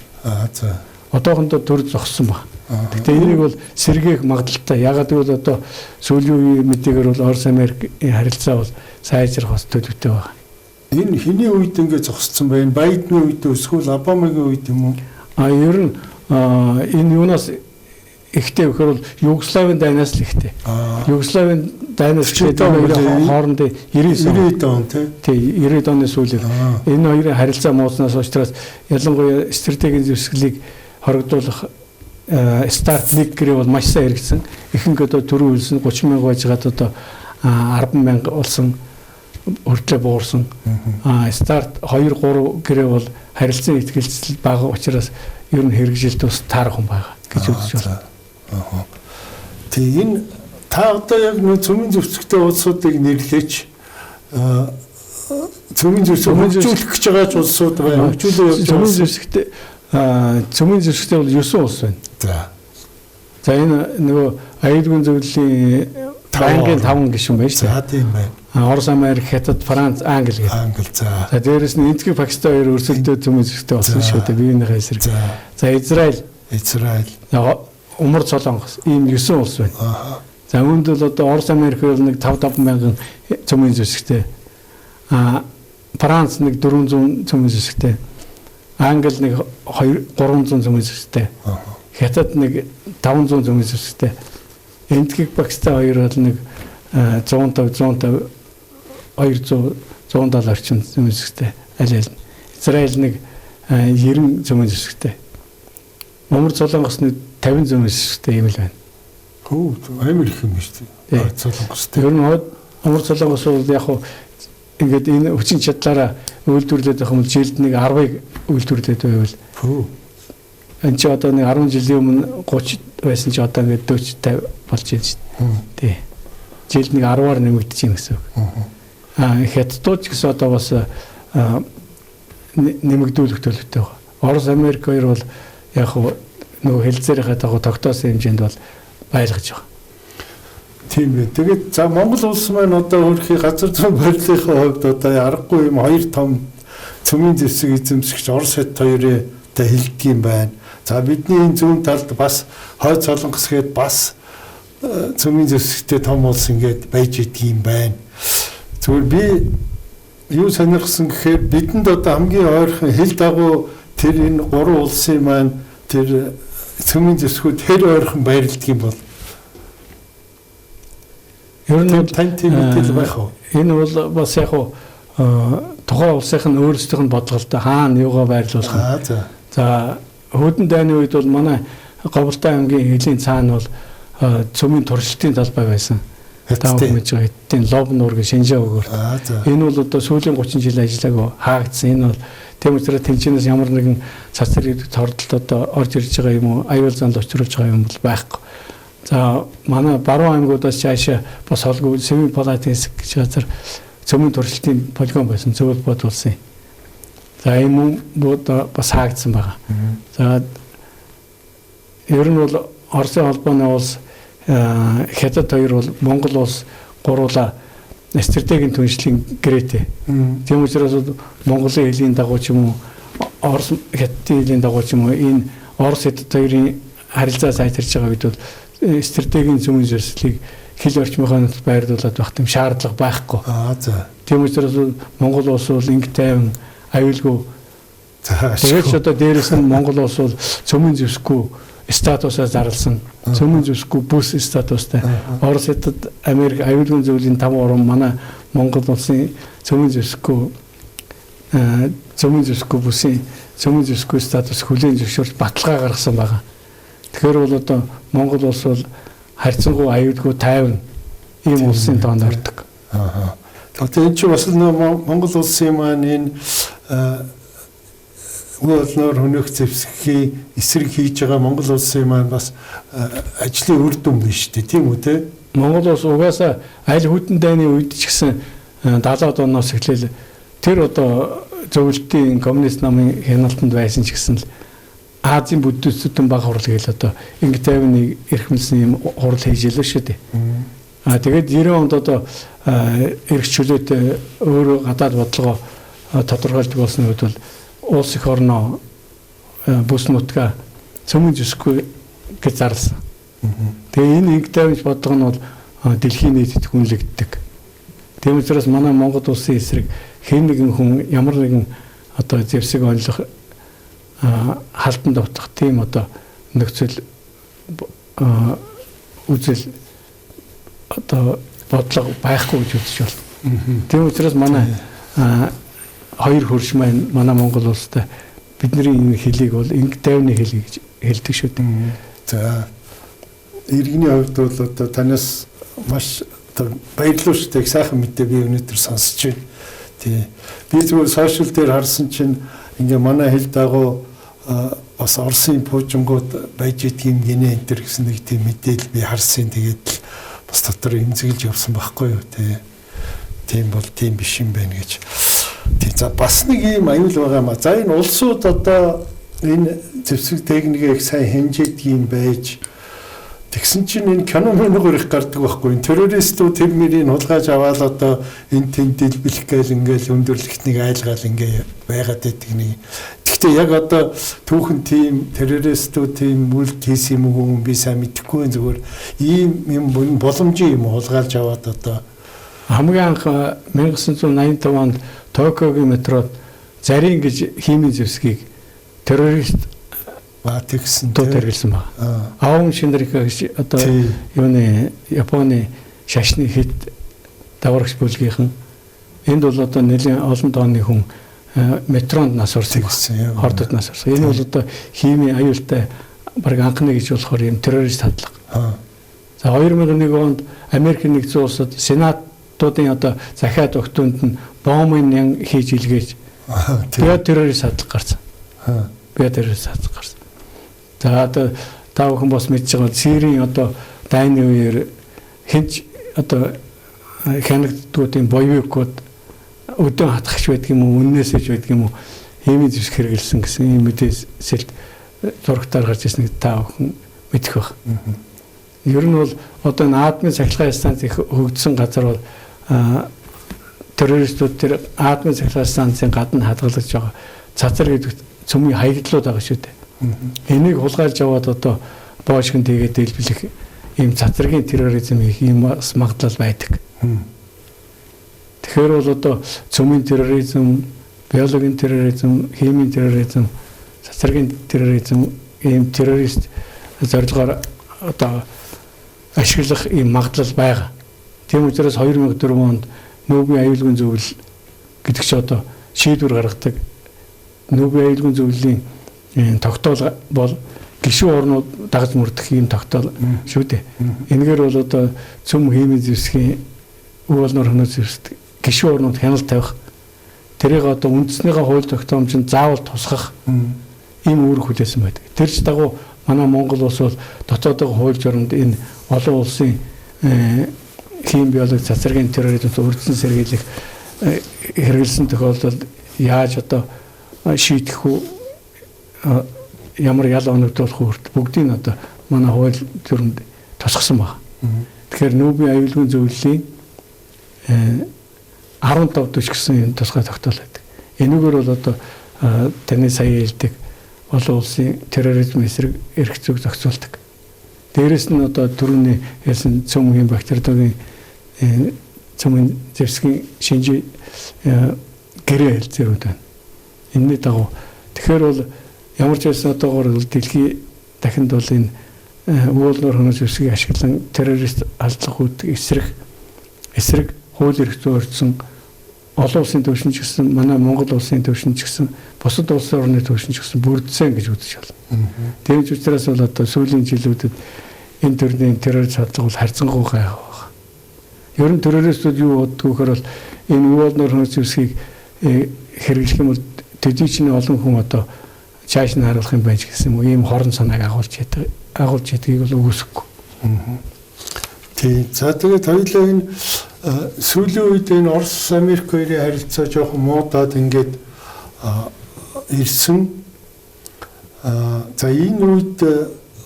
За. Одоохондоо төр зогссон баг. Гэхдээ энийг бол сэргээх магадлалтай. Ягаад гэвэл одоо сүүлийн үеийн мэдээгээр бол Орос Америкийн харилцаа бол сайжрах бас төлөвтэй байгаа. Энэ хэний үед ингэ зогссон бэ? Энэ Байдны үед эсвэл Обамагийн үед юм уу? Ер нь энэ юунаас ихтэй гэхээр бол Югославийн дайнаас л ихтэй. Югославийн дайнаас ихтэй хоорондын 99 он тий 90 оны сүүлээр энэ хоёрын харилцаа мууснаас учраас ялангуяа стратегийн зэвсгэлийг хорогдуулах старт 1 гэрээ бол маш сайн хэрэгжсэн. Ихэнх одоо түрүү үлсэн 30 мянга байжгаад одоо 10 мянга болсон хүртлээ буурсан. Старт 2 3 гэрээ бол харилцан ихтгэлцэл бага учраас ер нь хэрэгжилт бас таарах юм байгаа гэж үзэж байна. Тэг энэ та одоо яг нөө цөмийн зэвсэгтэй улсуудыг нэрлээч цөмийн зэвсэг хөгжүүлэх гэж байгаа ч улсууд байна. Хөгжүүлээ явж байгаа зэвсэгтэй цөмийн зэвсэгтэй бол 9 улс байна. За энэ нөгөө аюулгүй зөвлөлийн байнгын 5 гишүүн байна шүү дээ. За тийм байна. Орос, Америк, Хятад, Франц, Англи гэдэг. Англи за. За дээрэс нь Энэтхэг, Пакистан хоёр өрсөлдөө цөмийн зэвсэгтэй болсон шүү дээ. Биеийнхээ эсрэг. За Израиль. Умар Солонгос ийм 9 улс байна. За үүнд бол одоо Орос, Америк бол нэг 5 мянган цөмийн зэвсэгтэй. Франц нэг 400 цөмийн зэвсэгтэй. Англи нэг 2 300 цөмийн зэвсэгтэй. Хятад нэг 500 цөмийн зэвсэгтэй. Энэтхэг, Пакистан хоёр бол нэг 150 150 200 170 орчим цөмийн зэвсэгтэй. Аль аль. Израиль нэг 90 цөмийн зэвсэгтэй. Умар Солонгос нэг 50 цөмийн зэвсэгтэй юм л байна. Амар их юм шүү дээ. Солонгос. Ер нь Умар Солонгос бол яг хуу ингээд энэ хүчин чадлаараа үйлдвэрлээд байх юм бол жилд нэг 10-ыг үйлдвэрлээд байвал энэ чи одоо нэг 10 жилийн өмнө 30 байсан чи одоо ингээд 40 50 болж байна шүү дээ. Тий. Жилд нэг 10-аар нэмэгдэж байна гэсэн үг. Хятадууд ч гэсэн одоо бас нэмэгдүүлэх төлөвтэй байгаа. Орос, Америк хоёр бол яг нөгөө хэлцээрийнхээ дагуу тогтоосон хэмжээнд бол байлгаж байгаа. Тийм ээ. Тэгээд за Монгол улс маань одоо өөрхийн газар зүйн барилгын хувьд одоо аргагүй юм хоёр том цөмийн зэвсэг эзэмшигч Орос, Хятад хоёрын одоо хилдэг юм байна. За бидний энэ зүүн талд бас Хойд Солонгос гээд бас цөмийн зэвсэгтэй том улс ингээд байж идэг юм байна. Зүгээр би юу сонирхсан гэхээр бидэнд одоо хамгийн ойрхон хил дагуу тэр энэ гурван улсын маань тэр цөмийн зэвсгүүд хэр ойрхон байрладаг юм бол ер нь тань тийм мэдээлэл байх уу? Энэ бол бас яг уу тухайн улсынх нь өөрсдийнх нь бодлого хаана юугаа байрлуулах нь. За хүүдэн дайны үед бол манай Говьлтай аймгийн хөлийн цаана бол цөмийн туршилтын талбай байсан. Та бүхэн мэдж байгаа Хятадын Лов нуур гэж Шинжаа өгөр. Энэ бол одоо сүүлийн 30 жил ажиллаагүй хаагдсан. Энэ бол тийм учраас тэнцэнээс ямар нэгэн цацар тордолд одоо орж ирж байгаа юм уу, аюул занд учруулж байгаа юм бол байхгүй. За манай баруун аймагудаас цаашаа бас холгүй Сэвийн Палатинск гэж газар цөмийн туршилтын полигон байсан, Зөвл бод улсын. За энэ мөн бас хаагдсан байгаа. За ер нь бол Оросын холбооны улс Хятад хоёр бол Монгол улс гуруула стратегийн түншлэлийн гэрээтэй. Тийм учраас Монголын хөлийн дагуу ч юм уу, Орос Хятадын хөлийн дагуу ч юм уу энэ Орос Хятад хоёрын харилцаа сайжирч байгаа үед бол стратегийн цөмийн зэвсгэлийг хил орчмынхаа байрлуулад байх тийм шаардлага байхгүй. Тийм учраас Монгол улс бол инг тайван аюулгүй. Тэгээд ч одоо дээрэс нь Монгол улс бол цөмийн зэвсэггүй статусаа зарласан. Цөмийн зэвсэггүй бүс статустай. Орос, Хятад, Америк аюулгүй зөвлөлийн 5 орн манай Монгол улсын цөмийн зэвсэггүй бүсийн цөмийн зэвсэггүй статус хүлээн зөвшөөрч баталгаа гаргасан байгаа. Тэгэхээр бол одоо Монгол улс бол харьцангуй аюулгүй тайван ийм улсын тоонд ордог. Аа. Одоо энэ чинь бас Монгол улсын маань энэ үе олноор хөнөөх зэвсгийн эсрэг хийж байгаа Монгол улсын маань бас ажлын үр дүн биш үү, тийм үү те? Монгол улс угаасаа аль хүйтэн дайны үед ч гэсэн 70-аад оноос эхлээл тэр одоо зөвлөлтийн коммунист намын хяналтанд байсан ч гэсэн л Азийн бүддүсүүдэн бага хурал гээл одоо инг тайвныг эрхэмлсэн юм хурал хийж илээ шүү дээ. Аа тэгээд 90 онд одоо эрх чөлөөтэй өөрөө гадаад бодлогоо тодорхойлдог болсон үед бол улс эх орноо бүс нутгаа цөмийн зэвсэггүй гэж зарласан. Тэгээ энэ инг тайвнч бодлого нь бол дэлхийн нийтэд хүнлэгддэг. Тийм учраас манай Монгол улсын эсрэг хэн нэгэн хүн ямар нэгэн одоо зэвсэг онилох халдан довтох тийм одоо нөхцөл үзэл одоо бодлого байхгүй гэж үзэж байна. Тийм учраас манай хоёр хөрш маань манай Монгол улстай бидний энэ хэлийг бол инг тайвны хэл гэж хэлдэг шүү дээ. За иргэний хувьд бол одоо танаас маш одоо баярлалаа шүү дээ. Сайхан мэдээ би өнөөдөр сонсч байна. Тий. Би зүгээр сошиал дээр харсан чинь ингээ манай хэл дагуу бас Оросын пуужингууд байж идэх юм гинэ энэ төр гэсэн нэг тийм мэдээлэл би харсан. Тэгээд л бас дотор эмзэглэж явсан байхгүй юу те. Тийм бол тийм биш юм байна гэж. Тий. За бас нэг ийм аюул байгаа юм а. За энэ улсууд одоо энэ зэвсэг техникийг сайн хэмжээдэг юм байж тэгсэн чинь энэ кино мөнөөр их гардаг байхгүй. Энэ террористүүд тэр мөрийг хулгайж аваад одоо энэ тэнд дэлбэлэх гээл ингээл өндөрлөгтнийг айлгаал ингээ байгаад байдаг нэг. Гэхдээ яг одоо түүхэн тийм террористүүд тийм үйлдэл хийсэн юм уу би сайн мэдэхгүй зүгээр ийм юм боломжийн юм хулгайлж аваад одоо хамгийн анх 1985 онд Токиогийн метрод зарийн гэж химийн зэвсгийг террорист тэгсэн хэрэглэсэн баг. Аум Шинрика гэж одоо юуны Японы шашны хэд даврагч бүлгийнхэн энд бол одоо нэлээн олон тооны хүн метронд нас орсон, хордод нас орсон. Энэ бол одоо химийн аюултай баг анхны гэж болохоор юм террорист хандлага. За 2001 онд Америк нэгдсэн улсад сенатуудын одоо захиад өгтөнд нь бомбын нян хийж илгээж биотеррорист хандлага гарсан. Биотеррорист хандлага гарсан. За одоо та бүхэн бас мэдж байгаа Сирийн одоо дайны үеэр хинч одоо хянагддгуудын боевикууд өдөн хатгахч байдаг юм уу, үннээсэж байдаг юм уу, химийн зэвсэг хэрэглэсэн гэсэн ийм мэдээлэлд зурагтаар гарч ирснийг та бүхэн мэдэх байх. Ер нь бол одоо энэ атомын цахилгаан станц их хөгжсөн газар бол террористууд тэр атомын цахилгаан станцын гадна хадгалж байгаа цацар гэдэг цөмийн хаягдлууд байгаа шүү дээ. Энийг хулгайлж аваад одоо боошгон тэгээд дэлбэлэх ийм цацрагийн терроризм их ийм бас магадлал байдаг. Тэгэхээр бол одоо цөмийн терроризм, биологийн терроризм, химийн терроризм, цацрагийн терроризм ийм террорист зорилгоор одоо ашиглах ийм магадлал байгаа. Тийм учраас 2004 онд нүүбийн аюулгүй зөвлөл гэдэг чи одоо шийдвэр гаргадаг. Нүүбийн аюулгүй зөвлөлийн тогтоол бол гишүүн орнууд дагаж мөрдөх ийм тогтоол шүү дээ. Энэгээр бол одоо цөм химийн зэвсгийн үе олноор хөнөөс зэвсэг гишүүн орнууд хяналт тавих, тэрийг одоо үндэснийхээ хууль тогтоомжинд заавал тусгах ийм үүрэг хүлээсэн байдаг. Тэр ч дагуу манай Монгол улс бол дотоодын хууль журамд энэ олон улсын хим биологи цацрагийн терроризмд өрдсөн сэргийлэх хэрэглэсэн тохиолдолд яаж одоо шийдэх үү, ямар ял оногдуулах хүрт бүгдийг одоо манай хууль журамд тусгасан байна. Тэгэхээр нүүбийн аюулгүй зөвлөлийн 15 түш гэсэн тусгай тогтоол байдаг. Энэгээр бол одоо таны сая хэлдэг олон улсын терроризм эсрэг эрх зүйг зохицуулдаг. Дээрээс нь одоо түрүүний хэлсэн цөмгийн бактериологийн цөмийн зэвсгийн шинжи гэрээ хэлцээрүүд байна. Энэний дагуу тэгэхээр бол ямар ч байсан одоогоор бол дэлхий дахинд бол энэ өвөл нуурхны зэвсгийг ашиглан террорист алдлага үүдэг эсрэг хууль эрх зүйн орцсон олон улсын түвшин ч гэсэн манай Монгол улсын түвшин ч гэсэн бусад улсын орны түвшин ч гэсэн бүрдсэн гэж үзэж байна. Тийм ч учраас бол одоо сүүлийн жилүүдэд энэ төрлийн террорист алдлага бол харьцангуй гайхав байна. Ер нь террористүүд юу боддог вэхээр бол энэ өвөл нуурхны зэвсгийг хэрэглэх юм бол төдий чинь олон хүн одоо чааш нь харуулах юм байж гэсэн юм уу ийм хорон санааг агуулж ядгийг бол үгүйсэхгүй. Тийм. За тэгээд хоёулаа энэ сүүлийн үед энэ Орос Америк хоёрын харилцаа жоохон муудаад ингээд ирсэн. За энэ үед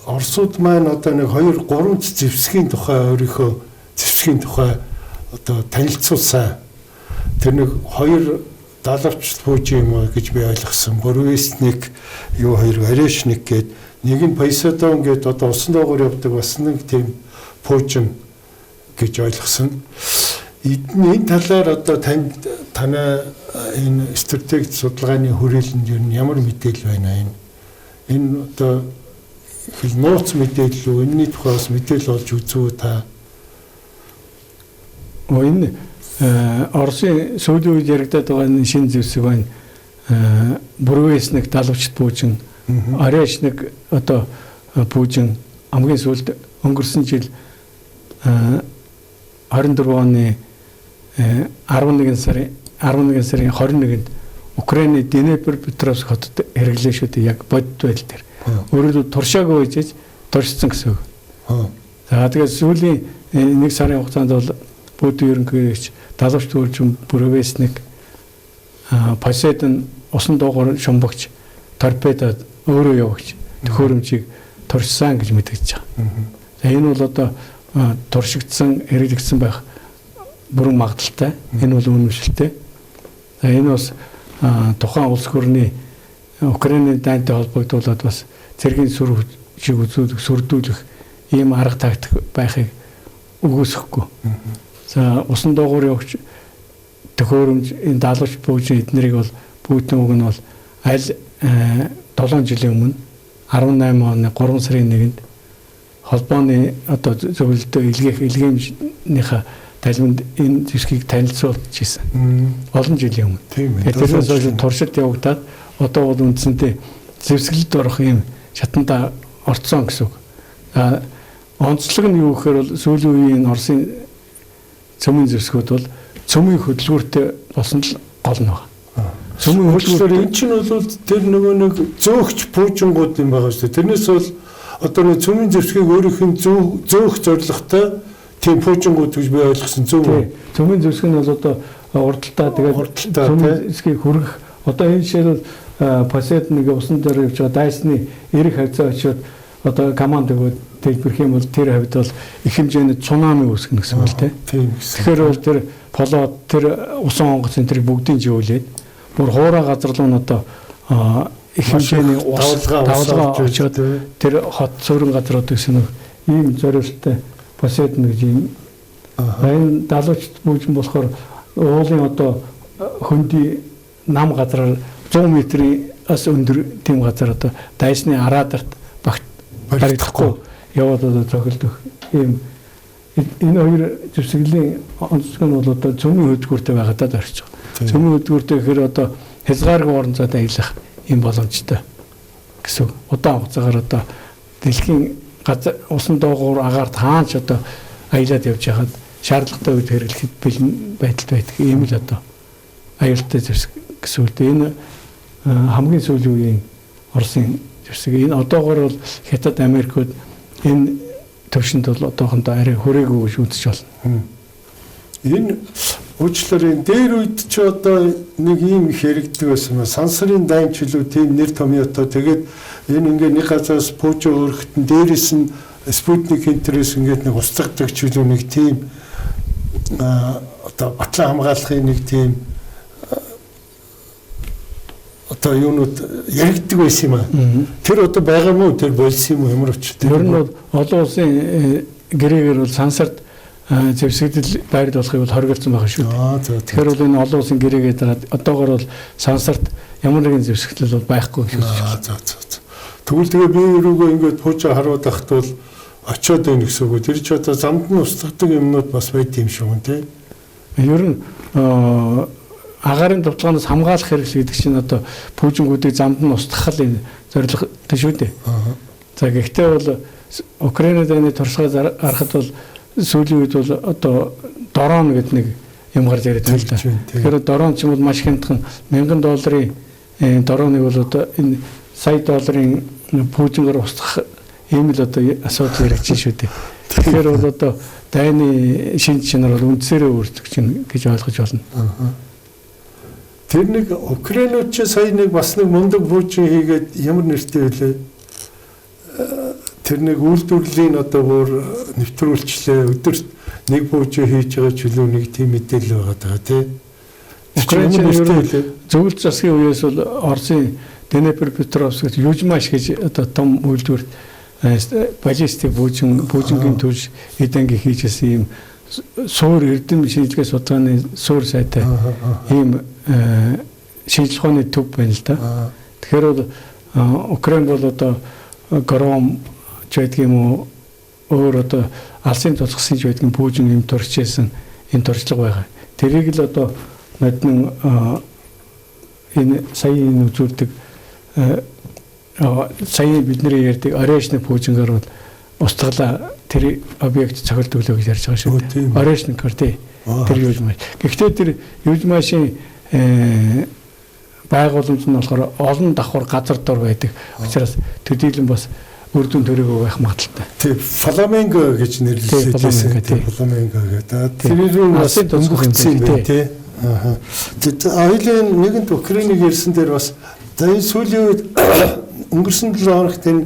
Оросууд маань одоо нэг 2 3 зэвсгийн тухай өөрийнхөө зэвсгийн тухай одоо танилцуулсан. Тэр нэг хоёр далавч пүүж юм уу гэж би ойлгосон. Бурвесник юу хоёр Орешник гээд нэг нь Посейдон гээд одоо усан доогоор явдаг бас нэг тийм пүүжин гэж ойлгосон. Энэ талаар одоо танд танай энэ стратеги судалгааны хүрээлэнд ер нь ямар мэдээлэл байна энэ? Энэ одоо хэл нууц мэдээлэл үү? Энэний тухай бас мэдээлэл олж үзв та? Энэ Оросын сүүлийн үед яригадаад байгаа энэ шинэ зэвсэг байна. Бурвесник далавчт пүүжин, Орешник одоо пүүжин хамгийн сүүлд өнгөрсөн жил 24 оны 11 сарын 21-нд Украины Днепр-Петровск хотод хэрэглээ шүү дээ, яг бодит байдал дээр. Өөрөөр хэлбэл туршаагүй байж туршсан гэсэн үг. За тэгээд сүүлийн нэг сарын хугацаанд бол Путин ерөнхийлөгч далавч пүүжин Бурвесник Посейдон усан дуугаар шумбагч торпедо өөрөө явагч төхөөрөмжийг туршсан гэж мэдгэж байгаа. За энэ бол одоо туршигдсан, хэрэглэгдсэн байх бүрэн магадлалтай. Энэ бол үнэмшилтэй. За энэ бас тухайн улс гүрний Украины дайнтай холбогдуулаад бас цэргийн сүр хүчийг үзүүлэх, сүрдүүлэх ийм арга тактик байхыг үгүйсэхгүй. За усан доогуур явагч төхөөрөмж энэ далавч пүүжин эднэрийг бол Путин үг нь бол аль 7 жилийн өмнө 18 оны 3 сарын 1-нд холбооны одоо зөвлөлтөө илгээх илгээмжнийхээ талиманд энэ зэвсгийг танилцуулж ирсэн. Олон жилийн өмнө. Тэрнээс хойш туршилт явагдаад одоо бол үндсэндээ зэвсгэлд орох юм шатанда орцсон гэсэн үг. За онцлог нь юу гэхээр бол сүүлийн үеийн Оросын цөмийн зэвсгүүд бол цөмийн хөдөлгүүртэй болсон л гол нь байна. Цөмийн хөдөлгүүр энэ чинь бол тэр нөгөө нэг зөөгч пүүжингууд юм байгаа шүү дээ. Тэрнээс бол одоо нэг цөмийн зэвсгийг өөрийнх нь зөөх зорилготой тийм пүүжингууд гэж би ойлгосон зөв үү? Цөмийн зэвсэг нь бол одоо урдталдаа тэгээд цөмийн зэвсгийг хүргэх одоо энэ жишээлбэл Посейдон нэг усан дээр явж байгаа дайсны эрэг хавцаа очиод одоо команд өгөөд дэлбэрх юм бол тэр хавьд бол их хэмжээний цунами үүсгэнэ гэсэн үг л дээ. Тэгэхээр бол тэр полоод тэр усан онгоц энэ тэр бүгдийг живүүлээд бүр хуурай газар руу нь одоо их хэмжээний ус давлгаа очиод тэр хот цөөрөн газрууд гэсэн нэг ийм зориулттай Посейдон гэж ийм. Энэ далавч пүүжин болохоор уулын одоо хөндөй нам газраар 100 метрийн бас өндөр тийм газар одоо дайсны радарт багт баригдахгүй яваад одоо зохилдох ийм энэ хоёр зэвсгэлийн онцлог нь бол одоо цөмийн хөдөлгүүртэй байгаадаа зорчих. Цөмийн хөдөлгүүртэй гэхээр одоо хязгааргүй орон зайд аялах ийм боломжтой гэсэн. Удаан хугацаагаар одоо дэлхийн газар усан доогуур агаарт хаанч одоо аялаад явж байхад шаардлагатай үед хэрэглэхэд бэлэн байдалд байдаг ийм л одоо аюултай зэвсэг гэсэн үг. Энэ хамгийн сүүлийн үеийн Оросын зэвсэг. Энэ одоогоор бол Хятад, Америкууд энэ төвшөнд бол одоохондоо арай хүрээгүй гэж үзэж байна. Энэ уучлаарай, энэ дээр үед чи одоо нэг ийм их яригддаг байсан ба сансрын дайн чөлөө тийм нэр томьёотой. Тэгээд энэ ингээ нэг газараас пүүжин өөрөхт нь дээрээс нь Спутник интерес ингээд нэг устгадаг чөлөө нэг тийм одоо батлан хамгаалахын нэг тийм одоо юунууд яригддаг байсан юм аа. Тэр одоо байгаа мó тэр болсон юм уу ямар учиртай? Ер нь бол олон улсын гэрээгээр бол сансарт зэвсэгдэл байрлуулахыг бол хориглосон байгаа шүү дээ. Тэгэхээр бол энэ олон улсын гэрээгээ дагаад одоогор бол сансарт ямар нэгэн зэвсэгдэл бол байхгүй гэж үзэж байна. Тэгвэл тэгээ би өрөөгөө ингээд пуужаа харуулахт бол очиод байна гэсэн үг. Тэр чи одоо замд нь устгадаг юмнууд бас байд юм шиг үү те. Ер нь агаарын дувдлагаас хамгаалах хэрэгсэл гэдэг чинь одоо пүүжингүүдийг замд нь устгах л энэ зорилготой шүү дээ. За гэхдээ бол Украины дайны туршлагаас харахад бол сүүлийн үед бол одоо дрон гэдэг нэг юм гарч ирээд байна л да. Тэгэхээр дрон ч юм бол маш хямдхан $1000 дроныг бол одоо энэ сая долларын пүүжингээр устгах ийм л одоо асуудал яригдж шүү дээ. Тэгэхээр бол одоо дайны шинж чанар бол үндсээрээ өөрчлөгдөж байна гэж ойлгож байна. Тэр нэг Украинууд ч сая нэг бас нэг мундаг пүүжин хийгээд ямар нэртэй вүлээ? Тэр нэг үйлдвэрлэлийн одоо бүр нэвтрүүлчлээ. Өдөрт нэг пүүжин хийж байгаа ч илүү нэг тийм мэдээлэл байгаа даа тий. Украин зөвлөлт засгийн үеэс бол Оросын Днепр Петровск гэж Южмаш гэж одоо том үйлдвэрт баллистик пүүжингийн төлш эдэнги хийжсэн ийм суур эрдэм шинжилгээ судалгааны суур сайтай ийм шинжилгээ ухааны төв байна л да. Тэгэхээр бол Украин бол одоо Гром ч байдаг юм уу өөр одоо алсын тусгасан ч байдаг пүүжин юм туршижсэн энэ туршлага байгаа. Тэрийг л одоо ноднон энэ сая энэ үзүүлдэг сая бидний ярьдаг орешны пүүжингээр бол устгалаа тэр объект цохилдог лөө гэж ярьж байгаа шүү дээ. Орешникор тий. Тэр Южмаш. Гэхдээ тэр Южмашийн байгууламж нь болохоор олон давхар газар дор байдаг. Учраас төдийлөн бас үр дүн төрөөгөө байх магадлалтай. Тий, фламенго гэж нэрлэсэн тий. Фламенго гэдэг. Тэр нь бас өнгөрцөн юм байна тий. Аа. Хоёлын нэгэнт Украиныг ярьсан дээр бас за энэ сүүлийн үед өнгөрсөн 7 хоногт энэ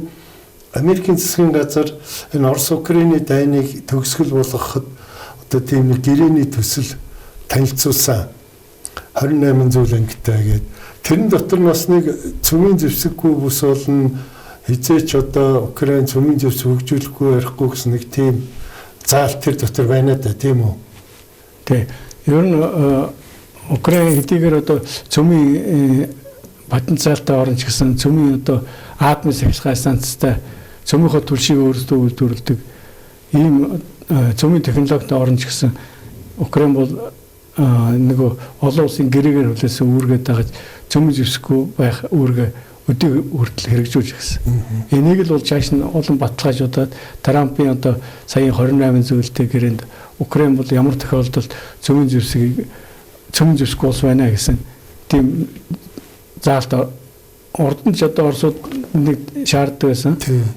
Америкийн засгийн газар энэ Орос Украины дайныг төгсгөл болгоход одоо тийм нэг гэрээний төсөл танилцуулсан. 28 зүйл ангитай гээд тэрэн дотор нь бас нэг цөмийн зэвсэггүй бүс болно, хизээч одоо Украин цөмийн зэвсэг хөгжүүлэхгүй ярихгүй гэсэн нэг тийм заалт тэр дотор байна да, тийм үү? Тий. Ер нь Украин хэдийгээр одоо цөмийн потенциалтай орн ч гэсэн цөмийн одоо атомын сахилгын станцтай цөмийнхөө түлшийг өөрсдөө үйлдвэрлэдэг ийм цөмийн технологитой орн ч гэсэн Украин бол нөгөө олон улсын гэрээгээр хүлээсэн үүргээ дагаж цөмийн зэвсэггүй байх үүргээ өдөө хүртэл хэрэгжүүлж ирсэн. Энийг л бол чааш нь олон баталгаажуудад Трампын одоо саяын 28 зүйлтэй гэрээнд Украин бол ямар тохиолдолд цөмийн зэвсгийг цөмийн зэвсэггүй улс байна гэсэн тийм заалт урд нь ч одоо Оросууд нэг шаарддаг байсан.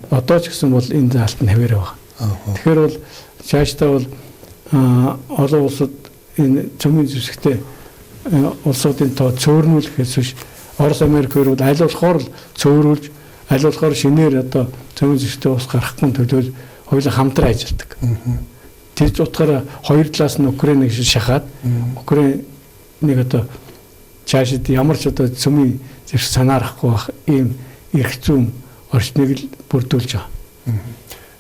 Одоо ч гэсэн бол энэ заалт нь хаваараа байгаа. Тэгэхээр бол цаашдаа бол олон улсууд энэ цөмийн зэвсэгтэй улсуудын тоо цөөрнүүлэхээс биш Орос Америк хоёр бол аль болохоор л цөөрүүлж аль болохоор шинээр одоо цөмийн зэвсэгтэй улс гарахгүй төлөөл хоёулаа хамтран ажилладаг. Тэр утгаараа хоёр талаас нь Украиныг шахаад Украиныг одоо цаашид ямар ч одоо цөмийн зэвсэг санаарахгүй байх ийм эрх зүйн орчныг л бүрдүүлж байгаа.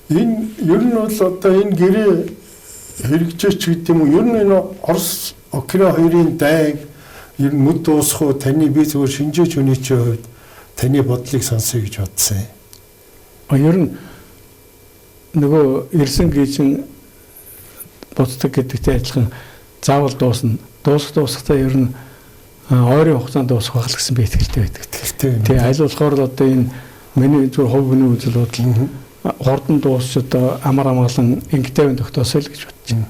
Энэ ер нь бол одоо энэ гэрээ хэрэгжээч гэдэг юм уу? Ер нь энэ Орос Украин хоёрын дайг ер нь мүд дуусах уу? Таны би зүгээр шинжээч хүний чинь хувьд таны бодлыг сонсъё гэж бодсон юм. Ер нь нөгөө ирсэн гийчин буцдаг гэдэгтэй адилхан заавал дуусна. Дуусах дуусахдаа ер нь ойрын хугацаанд дуусах байх л гэсэн би итгэлтэй байдаг. Итгэлтэй. Тий, аль болохоор л одоо энэ миний зүгээр хувь хүний үзэл бодол хурдан дуусч одоо амар амгалан ингээдвэн тогтоосоо л гэж бодож байна.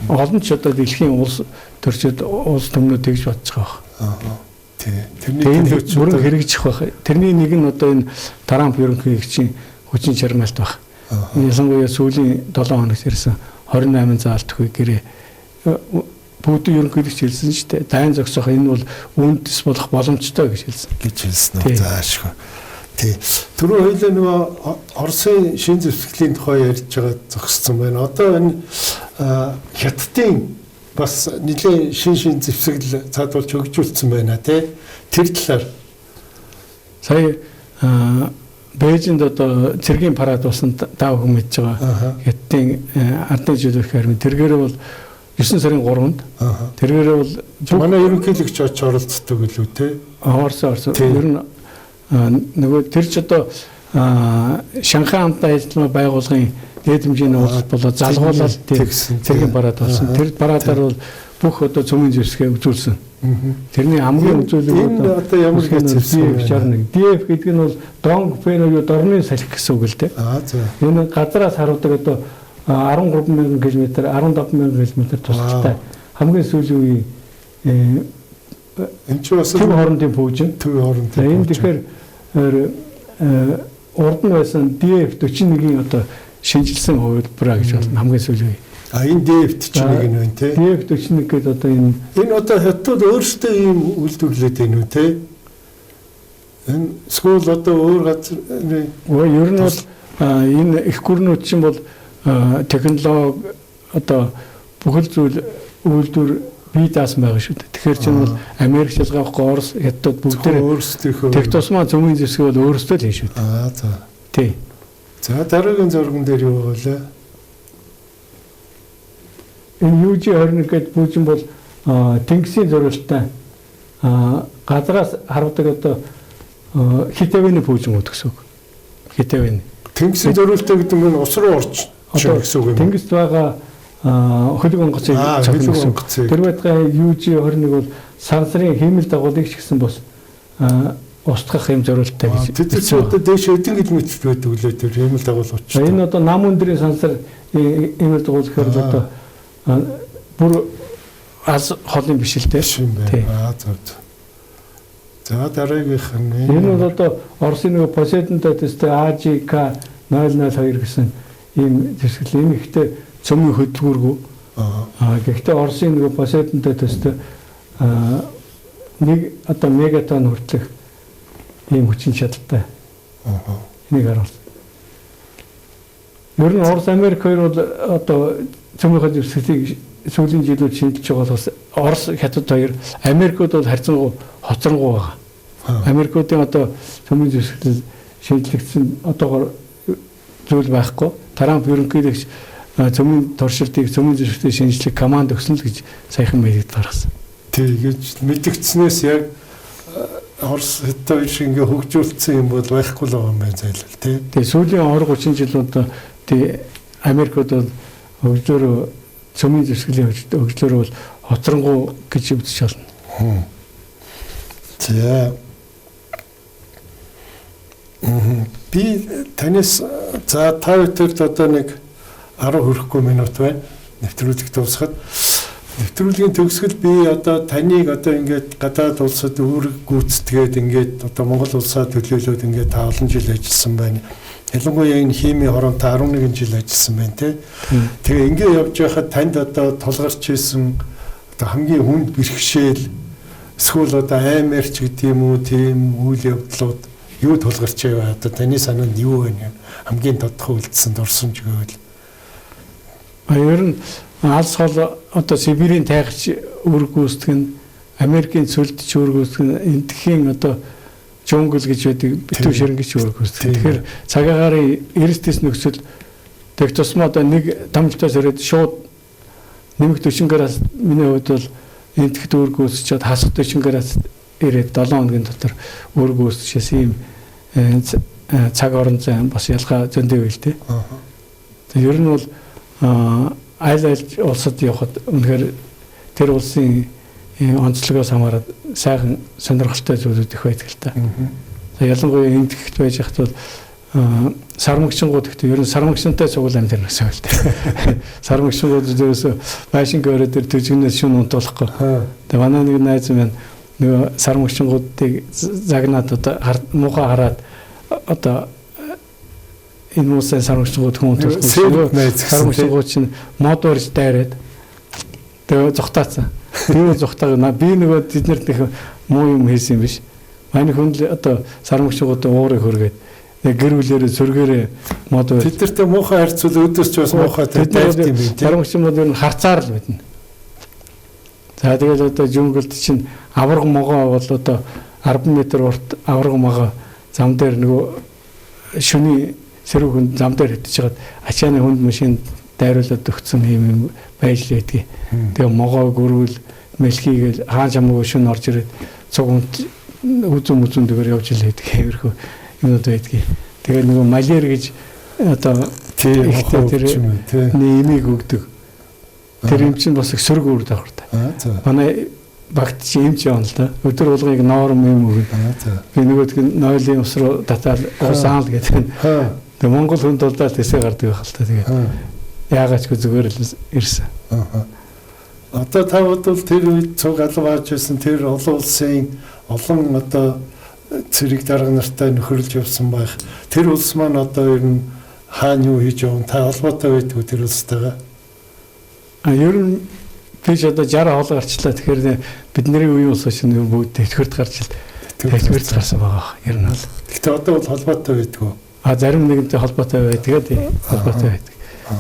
Олон ч одоо дэлхийн улс төрчид улс түмнүүд тэгж бодож байгаа байх. Тий. Тэрний төлөөч бүрэн хэрэгжих байх. Тэрний нэг нь одоо энэ Трамп ерөнхийлөгчийн хүчин чармайлт байх. Ялангуяа сүүлийн 7 хоногт ирсэн 28 заалт хүй гэрээ бүгд ерөнхийлөгч хэлсэн шүү дээ. Дайн зогсоох энэ бол үндэс болох боломжтой гэж хэлсэн. Гэж хэлсэн үү? Заашгүй. Тий. Түрүү хоёлаа нөгөө Оросын шин зэвсгэлийн тухай ярьж байгаа зогссон байна. Одоо энэ Хятадын бас нэлээд шин зэвсгэл цаадуулж хөгжүүлсэн байна тий. Тэр талаар сая Бээжинд одоо цэргийн парад болсон та бүхэн мэдж байгаа. Хятадын ардын жилийн арми тэргээр бол 9 сарын 3-нд тэргээр бол манай ерөнхийлөгч очиж оролцдог гэлүү те. Орсон. Ер нь нөгөө тэр ч одоо Шанхай хамтын ажиллагаа байгууллагын дээд хэмжээний уулзалт болоод залгуулаад цэргийн парад болсон. Тэр парадаар бол бүх одоо цөмийн зэвсгээ үзүүлсэн. Тэрний хамгийн үзүүлэг одоо ямар зэвсэг вэ? DF61. DF гэдэг нь бол Донг Фэн буюу дорны салхи гэсэн үг л дээ. Энэ газраас харуулдаг одоо 13,000 км, 15,000 км тусалтай хамгийн сүүлийн үеийн энэ ч бас төв хоорондын пүүжин. Төв хоорондын. Энэ тэгэхээр урд нь байсан DF41-ийн одоо шинжилсэн хувилбараа гэж болно хамгийн сүүлийн үе. А энэ DF41 нь байна тий. DF41 гэдэг одоо энэ одоо хятад өөрсдөө ийм үйлдвэрлээд байна уу тий? Энэ эсвэл одоо өөр газар ер нь бол энэ их гүрнүүд чинь бол технологи одоо бүхэл зүйл үйлдвэр бие даасан байгаа шүү дээ. Тэгэхээр чинь бол Америк шалгаахгүй Орос хятад бүгдээр өөрсдийнхөө тэг тусмаа цөмийн зэвсэг бол өөрсдөө л хийн шүү дээ. Аа за. Тий. За дараагийн зурган дээр юу байгаа лээ? Энэ UG21 гэдэг бүжин бол тэнгисийн зориулттай газраас харуулдаг одоо хитавны бүжин үүд гэсэн үг. Хитавны. Тэнгисийн зориулттай гэдэг нь ус руу орж гэсэн үг юм. Тэнгист байгаа хөлөг онгоцыг цохино гэсэн үг. Тэр байтугай UG21 бол сансрын хиймэл дагуулыг ч гэсэн бас устгах юм зориулттай гэж. Тэр чинь одоо дээш хэдэн километр байдаг лээ тэр хиймэл дагуул очиж. Энэ одоо нам өндрийн сансар хиймэл дагуул гэхээр л одоо бүр аз холын биш л дээ. Аа зөв. За дараагийнх нь энэ бол одоо Оросын нэг Poseidon-тай төстэй AGK 002 гэсэн ийм зэвсгэл. Энэ ихтэй цөмийн хөдөлгүүргүй. Гэхдээ Оросын нэг Poseidon-тай төстэй нэг одоо мегатон хүртэлх ийм хүчин чадалтай. Энийг харуулсан. Ер нь Орос Америк хоёр бол одоо цөмийнхөө зэвсгэлийг сүүлийн жилүүд шинжилж байгаа болохоос Орос Хятад хоёр Америкууд бол харьцангуй хоцронгуй байгаа. Америкуудын одоо цөмийн зэвсгэл шинжлэгдсэн одоогор зүйл байхгүй. Трамп ерөнхийлөгч цөмийн туршилтыг цөмийн зэвсгэлийг шинжлэх команд өгсөн л гэж саяхан мэдэгд гаргасан. Тэгэж мэдэгдснээс яг Орос Хятад хоёр шиг ингээ хөгжүүлсэн юм бол байхгүй л байгаа юм байна зайлал тий. Тэгээ сүүлийн 20 30 жилүүд тий Америкууд бол хөгжлөөрөө цөмийн зэвсгэлийн хөгжлөөр бол хоцронгуй гэж үзэж болно. За. Би танаас за та бүхэнд одоо нэг 10 хүрэхгүй минут байна. Нэвтрүүлэг дуусахад нэвтрүүлгийн төгсгөл би одоо таныг одоо ингээд гадаад улсад үүрэг гүйцэтгээд ингээд одоо Монгол улсаа төлөөлөөд ингээд та олон жил ажилласан байна. Ялангуяа энэ химийн хором та 11 жил ажилласан байна тий. Тэгээ ингээд явж байхад танд одоо тулгарч исэн одоо хамгийн хүнд бэрхшээл эсвэл одоо аймаарч гэдэг юм уу тийм үйл явдлууд юу тулгарч байв одоо таны санаанд юу байна? Хамгийн тодорхой үлдсэн дурсамж гэвэл ер нь алс хол одоо Сибирийн тайгач үүрэг гүйцэтгэх нь Америкийн цөлдч үүрэг гүйцэтгэх нь энтхийн одоо жунгл гэж байдаг битүү ширнгэж үүрэг гүйцэтгэх. Тэгэхээр цагаагаар эрс тэс нөхцөл тэг тусмаа одоо нэг тамлтаас ирээд шууд нэмэх 40 градус миний хувьд бол энтхд үүрэг гүйцэчээд хасах 40 градус ирээд 7 хоногийн дотор үүрэг гүйцэчихсэн ийм цаг орон зай бас ялгаа зөндөө байл тээ. Ер нь бол аль аль улсад явхад үнэхээр тэр улсын онцлогоос хамаарат сайхан сонирхолтой зүйлүүд их байдаг л та. Ялангуяа энтхэгт байж байхад бол сармагчингууд гэхдээ ер нь сармагчинтай цугул амьдарна гэсэн үг л дээ. Сармагчингууд ерөөсөө байшингийн орой дээр төжигнээс шүн унтуулахгүй. Тэгээ манай нэг найз маань нөгөө сармагчингуудыг загнаад одоо муухай хараад одоо энэ улсын сармагчингууд хүн унтуулахгүй. Сармагчингууд чинь мод барьж дайраад тэгээ зугтаацсан. Би зугтааг би нөгөө тэднэрт их муу юм хийсэн юм биш. Манай хүн л одоо сармагчингууд уурыг хөргээд гэр бүлээрээ сөргөөрээ мод барьж. Тэднэртэй муухай харьцуул өөдөөс ч бас муухай дайрт юм байна. Сармагчингууд ер нь харцаар л мэднэ. За тэгэл одоо жунгалд чинь аварга могоо бол одоо 10 м урт аварга могоо зам дээр нөгөө шүний сэрүүхэн хүн зам дээр хэвтэж хагаад ачааны хүнд машин дайруулад өгсөн юм юм байж л байдгийг. Тэгээ могоо гөрүүл мэлхийгээл хаан чамаагүй шүн орж ирээд цуг хүнд үзүн мүзүн дэгээр явж л байдаг. Иймэрхүү юмнууд байдгийг. Тэгээ нөгөө малер гэж одоо ихтэй тэр нэмийг өгдөг. Тэр юм чинь бас их сөрөг үр дагавартай. Манай багт чи эмч явна л да. Өдөр болгоныг норм юм өгнө. Би нөгөөдг нь нойлын ус руу татаал усаан л гэдэг. Тэгээ Монгол хүн дулдаал тэсээ гардаг байх л та. Тэгээд яагаад ч үгүй зүгээр л ирсэн. Одоо та бол тэр үед цуг алав ааж байсан тэр олон улсын олон одоо цэрэг дарга нартай нөхөрлөж явсан байх. Тэр улс маань одоо ер нь хаана юу хийж явна? Та холбоотой байдгүй тэр улстайгаа? Ер нь би ч одоо 60 хоол гарчлаа. Тэгэхээр бидний үеийн улс чинь бүгд тэтгэврт гарч ил тэтгэврт гарсан байгаа. Ер нь бол. Гэхдээ одоо бол холбоотой байдгүй. Зарим нэгэнтэй холбоотой байдаг тий. Холбоотой байдаг.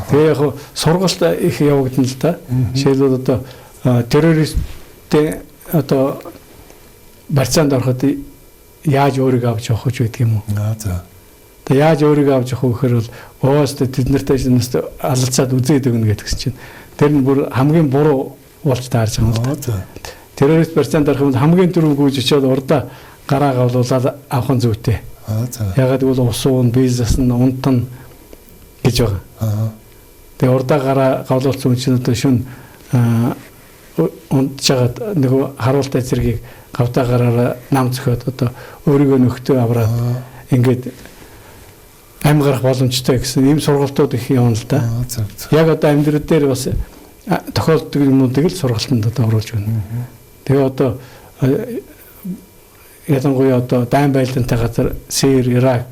Тэгээ яг сургалт их явагдана л да. Жишээлбэл одоо террористтэй одоо барьцаанд ороход яаж өөрийгөө авч явах гэж байдаг юм уу? За. Тэгээ яаж өөрийгөө авч явах вэ гэхээр бол өөстөө тэд нартай алалцаад үзээд өгнө гэдгс чинь. Тэр нь бүр хамгийн буруу болж таарч байгаа юм л да. Террорист барьцаанд орох юм бол хамгийн түрүүнд гүйж очиод урдаа гараа гавлуулаад авах нь зүйтэй. Ягаад гэвэл ус уун, бизнес нь унтан гэж байгаа. Тэгээ урдаа гараа гавлуулсан хүн чинь одоо шүн унтж байгаад нөгөө харуултай зэргийг гавдаа гараараа нам зөхиод одоо өөрийгөө нөхтөө авраад ингээд ам гарах боломжтой гэсэн ийм сургалтууд их явна л да. Яг одоо амьдрал дээр бас тохиолддог юмнуудыг л сургалтанд одоо оруулж байна. Тэгээ одоо ялангуяа одоо дайн байлдантай газар Сир, Ирак,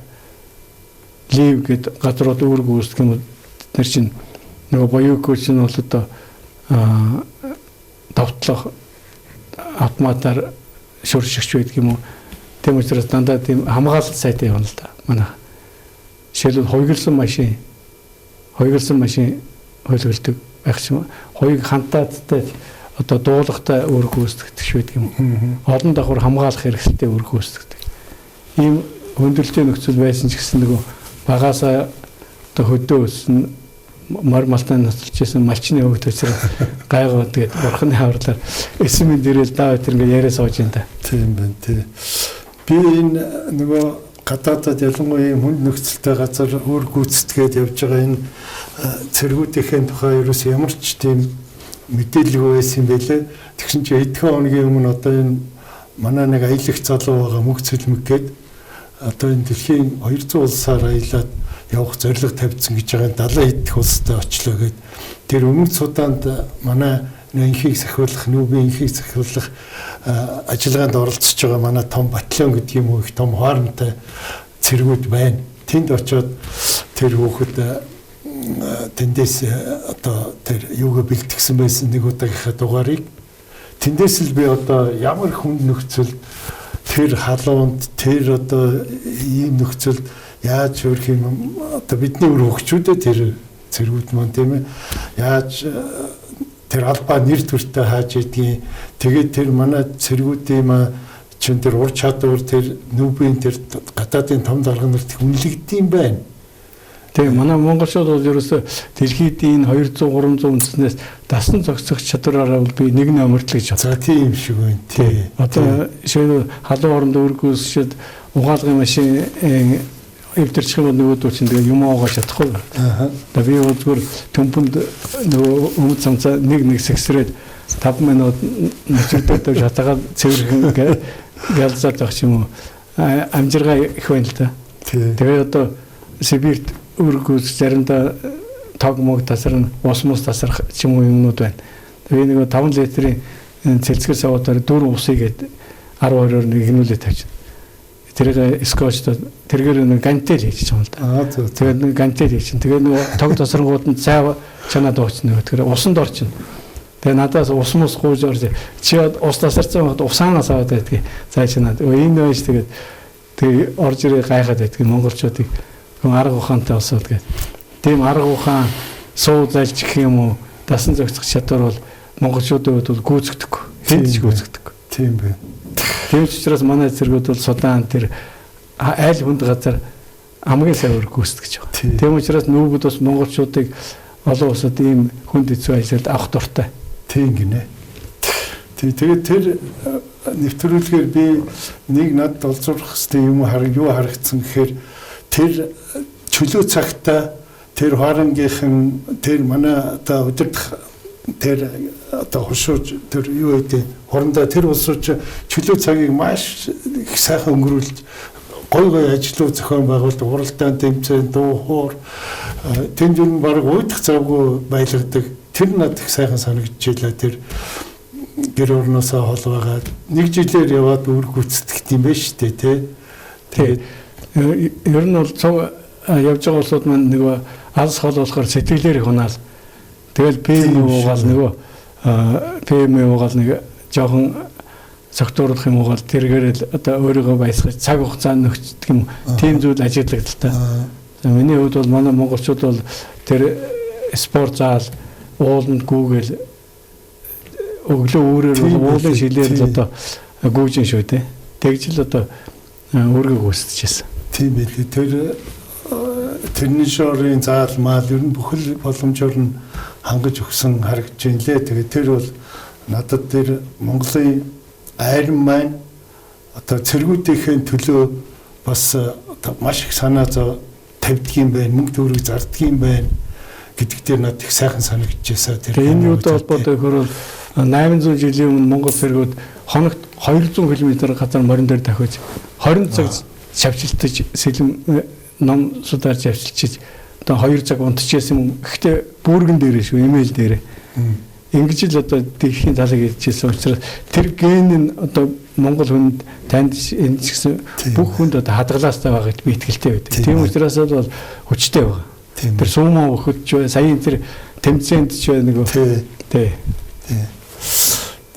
Лив гэд газрууд үүрэг үүсгэх юм тэр чинь нөгөө боёко чинь бол одоо довтлох автоматар шүршигч байдаг юм уу. Тийм учраас дандаа тийм хамгаалалт сайтай явна л да. Манай жишээлбэл хуйгалсан машин хуйлгалдаг байх юм. Хуйг хантаадтай одоо дуулахтай үүрэг гүйцэтгэдэг ш байдаг юм. Олон давхар хамгаалах хэрэгсэлтэй үүрэг гүйцэтгэдэг. Ийм хөндрөлтэй нөхцөл байсан ч гэсэн нөгөө багаасаа одоо хөдөө өссөн мор малтай ноцолж исэн малчны хөвгт учраас гайгаа тэгээд бурхны хаварлаар эсэм минь дэрэл даа тэр ингээ яриа сууж юм да. Тийм байна тий. Би энэ нөгөө гадаадад ялангуяа ийм хүнд нөхцөлтэй газар өөр гүйцэтгээд явж байгаа энэ цэргүүдийн тухай ерөөс ямар ч тийм мэдээлэлгүй байсан юм байлээ. Тэгсэн чинь хэдхэн хоногийн өмнө одоо энэ манай нэг аялагч залуу байгаа мөнгө цэлмэг гээд одоо энэ дэлхийн 200 улсаар аялаад явах зорилго тавьсан гэж байгаа 70 хэдэх улстай очлоо гээд тэр өмнөд Судаанд манай инхийг сахиулах, нүүбийн инхийг сахиулах ажиллагаанд оролцож байгаа манай том батальон гэдэг юм уу их том хоорондтой цэргүүд байна. Тэнд очиод тэр хүүхэд тэндээс одоо тэр юугаа бэлтгэсэн байсан нэг удаагийнхаа дугаарыг тэндээс л би одоо ямар хүнд нөхцөл тэр халуунд тэр одоо ийм нөхцөлд яаж өрх юм одоо бидний үр хөгчүүдээ тэр цэргүүд маань тийм ээ яаж тэр албаа нэр төртэй хааж идгийг тэгээд тэр манай цэргүүдийн маа чин тэр ур чадвар тэр нүүбийн тэр гадаадын том дарга нарт хүнлэгдэм байна. Тийм манай монголчууд бол ерөөсөө дэлхийд энэ 200 300 үндэснээс дасан зохицох чадвараараа бол би нэг номерт л гэж бодсон. За тийм шиг байна тий. Одоо жишээлбэл халуун оронд үүргүүсчихэд угаалгын машин эвдэрчих юм бол нөгөөдөө чинь тэгээ юм уугаж чадахгүй. Одоо би бол зүгээр төмпөнд нөгөө өмд самцаа нэг нэг сэгсрээд 5 минут нэчигдээд тавьж хатаагаад цэвэрхэн гялзаад байх юм уу. Амжиргаа их байна л да. Тэгээ одоо Сибирт үүргүүс заримдаа тог мог тасарна, ус мус тасрах ч юм уу юмнууд байна. Тэгээ нөгөө 5 литрийн цэлцгэр савуудаар 4 усыг гээд 10 20-оор нэг гинүүлээ тавьчихна. Тэрийг скотчтой тэргээр нэг гантел хийж байгаа юм л да. Тэгээд нэг гантел хийж чинь. Тэгээд нөгөө тог тасрангууд нь цай чанаад уучна. Тэгэхээр усанд орчихно. Тэгээ надаас ус мус гууж орж чи ус тасарсан байхад усаанаас аваад байдгийг цай чанаад. Энэ байж тэгээд тэгээ орж ирээ гайхаад байдгийг монголчуудыг хүн арга ухаантай болсоод гээд. Тийм арга ухаан суу залж гэх юм уу дасан зохицох чадвар бол монголчуудын хувьд бол гүйцэгдэхгүй. Хэд ч гүйцэгдэхгүй. Тийм байна. Тийм ч учраас манай цэргүүд бол Судан тэр айл хүнд газар хамгийн сайн үүрэг гүйцэтгэж байгаа. Тийм учраас нүүбүүд бас монголчуудыг олон улсад ийм хүнд хэцүү ажилд авах дуртай. Тийм гинэ. Тэгээд тэр нэвтрүүлгээр би нэг надад олзуурах хэвээр юм юу харагдсан гэхээр Тэр чөлөө цагта тэр хооронгийнхан тэр манай одоо удирдах тэр одоо хушууж тэр юу гэдэг хурандаа тэр улсууд чөлөө цагийг маш их сайхан өнгөрүүлж гой гой ажлууд зохион байгуулалт, уралдаан тэмцээн, дуу хоор тэнд юу нь баг уйдах завгүй байлгадаг. Тэр надад их сайхан санагдчихлаа. Тэр гэр орноосоо хол байгаа. Нэг жилээр яваад үр гүйцэтгэх юм байна шүү дээ, тий. Тэгээд ер нь бол цуг явж байгаа улсууд маань нөгөө алс хол болохоор сэтгэлээр их унаал. Тэгэл ПМ уугаал нөгөө ПМ уугаал нэг жоохон согтууруулах юм уугаал тэргээр л одоо өөрийгөө баясгаж цаг хугацаа нөхцдөг юм, тийм зүйл ажиглагдлаа та. Миний хувьд бол манай монголчууд бол тэр спорт заал ууланд гүүгээл өглөө үүрээр уулын шилээр л одоо гүүжин шүү дээ. Тэгж л одоо үүргээ гүйцэтгэжсэн. Тийм байлээ. Тэр тэрний шорын заал маал ер нь бүхэл боломжоор нь хангаж өгсөн харагдаж байна лээ. Тэгээд тэр бол надад тэр Монголын айран маань одоо цэргүүдийнхээ төлөө бас одоо маш их санаа зов тавьдаг юм байна, мөнгө төгрөг зарддаг юм байна гэдэг дээр надад их сайхан санагдчихсан. Тэр энэ юутай холбоотой гэхээр бол 800 жилийн өмнө Монгол цэргүүд хоногт 200 км газар морин дээр дахиж 20 цаг шавчилтаж сэлэм ном сударч авчилчиж одоо 2 цаг унтчихсан юм. Гэхдээ бүргэн дээр шүү, имэйл дээр. Ингэж л одоо дэлхийн талыг идчихсэн учраас тэр ген нь одоо монгол хүнд танд энэ ч гэсэн бүх хүнд одоо хадгалаастай байгаа гэдээ би итгэлтэй байдаг. Тийм учраас бол хүчтэй байгаа. Тэр суумаа өгөхөд ч бай, саяын тэр тэмцээнд ч бай нөгөө тий.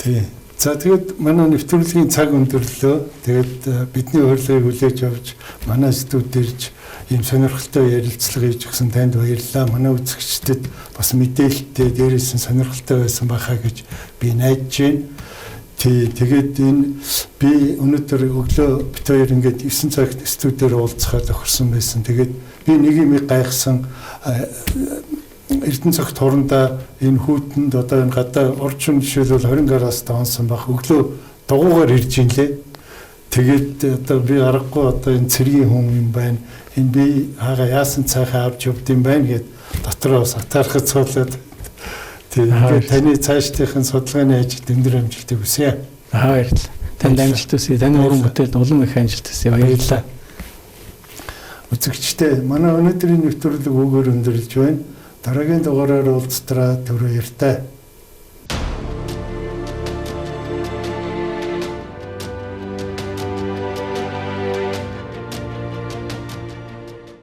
Тий. За тэгээд манай нэвтрүүлгийн цаг өндөрлөө. Тэгээд бидний урилгыг хүлээж авч манай студид ирж ийм сонирхолтой ярилцлага хийж өгсөн танд баярлалаа. Манай үзэгчдэд бас мэдээлэлтэй дээрээс нь сонирхолтой байсан байхаа гэж би найдаж байна. Тий, тэгээд энэ би өнөөдөр өглөө бит хоёр ингээд 9 цагт студиэр уулзахаар тохирсон байсан. Тэгээд би нэг юм гайхсан. Эрдэнэ цагт хурандаа энэ хүүтэнд одоо энэ гадаа орчин жишээлбэл 20 градус тоонсон байх. Өглөө дугуугаар ирж ин лээ. Тэгээд одоо би аргагүй одоо энэ цэргийн хүн юм байна. Энэ би хаага яасан цайхан авч явд юм байна гэд дотроо сатаархад цуулаад. Тэгээд таны цаашлынхын судалгааны ажилд өндөр амжилтыг хүсье. Аа баярлалаа. Танд амжилт хүсье. Таны уран бүтээлд улам их амжилт хүсье. Баярлалаа. Үзэгчдээ манай өнөөдрийн нэвтрүүлэг үүгээр өндөрлөж байна. Дараагийн дугаараар уулзтраа түр баяртай.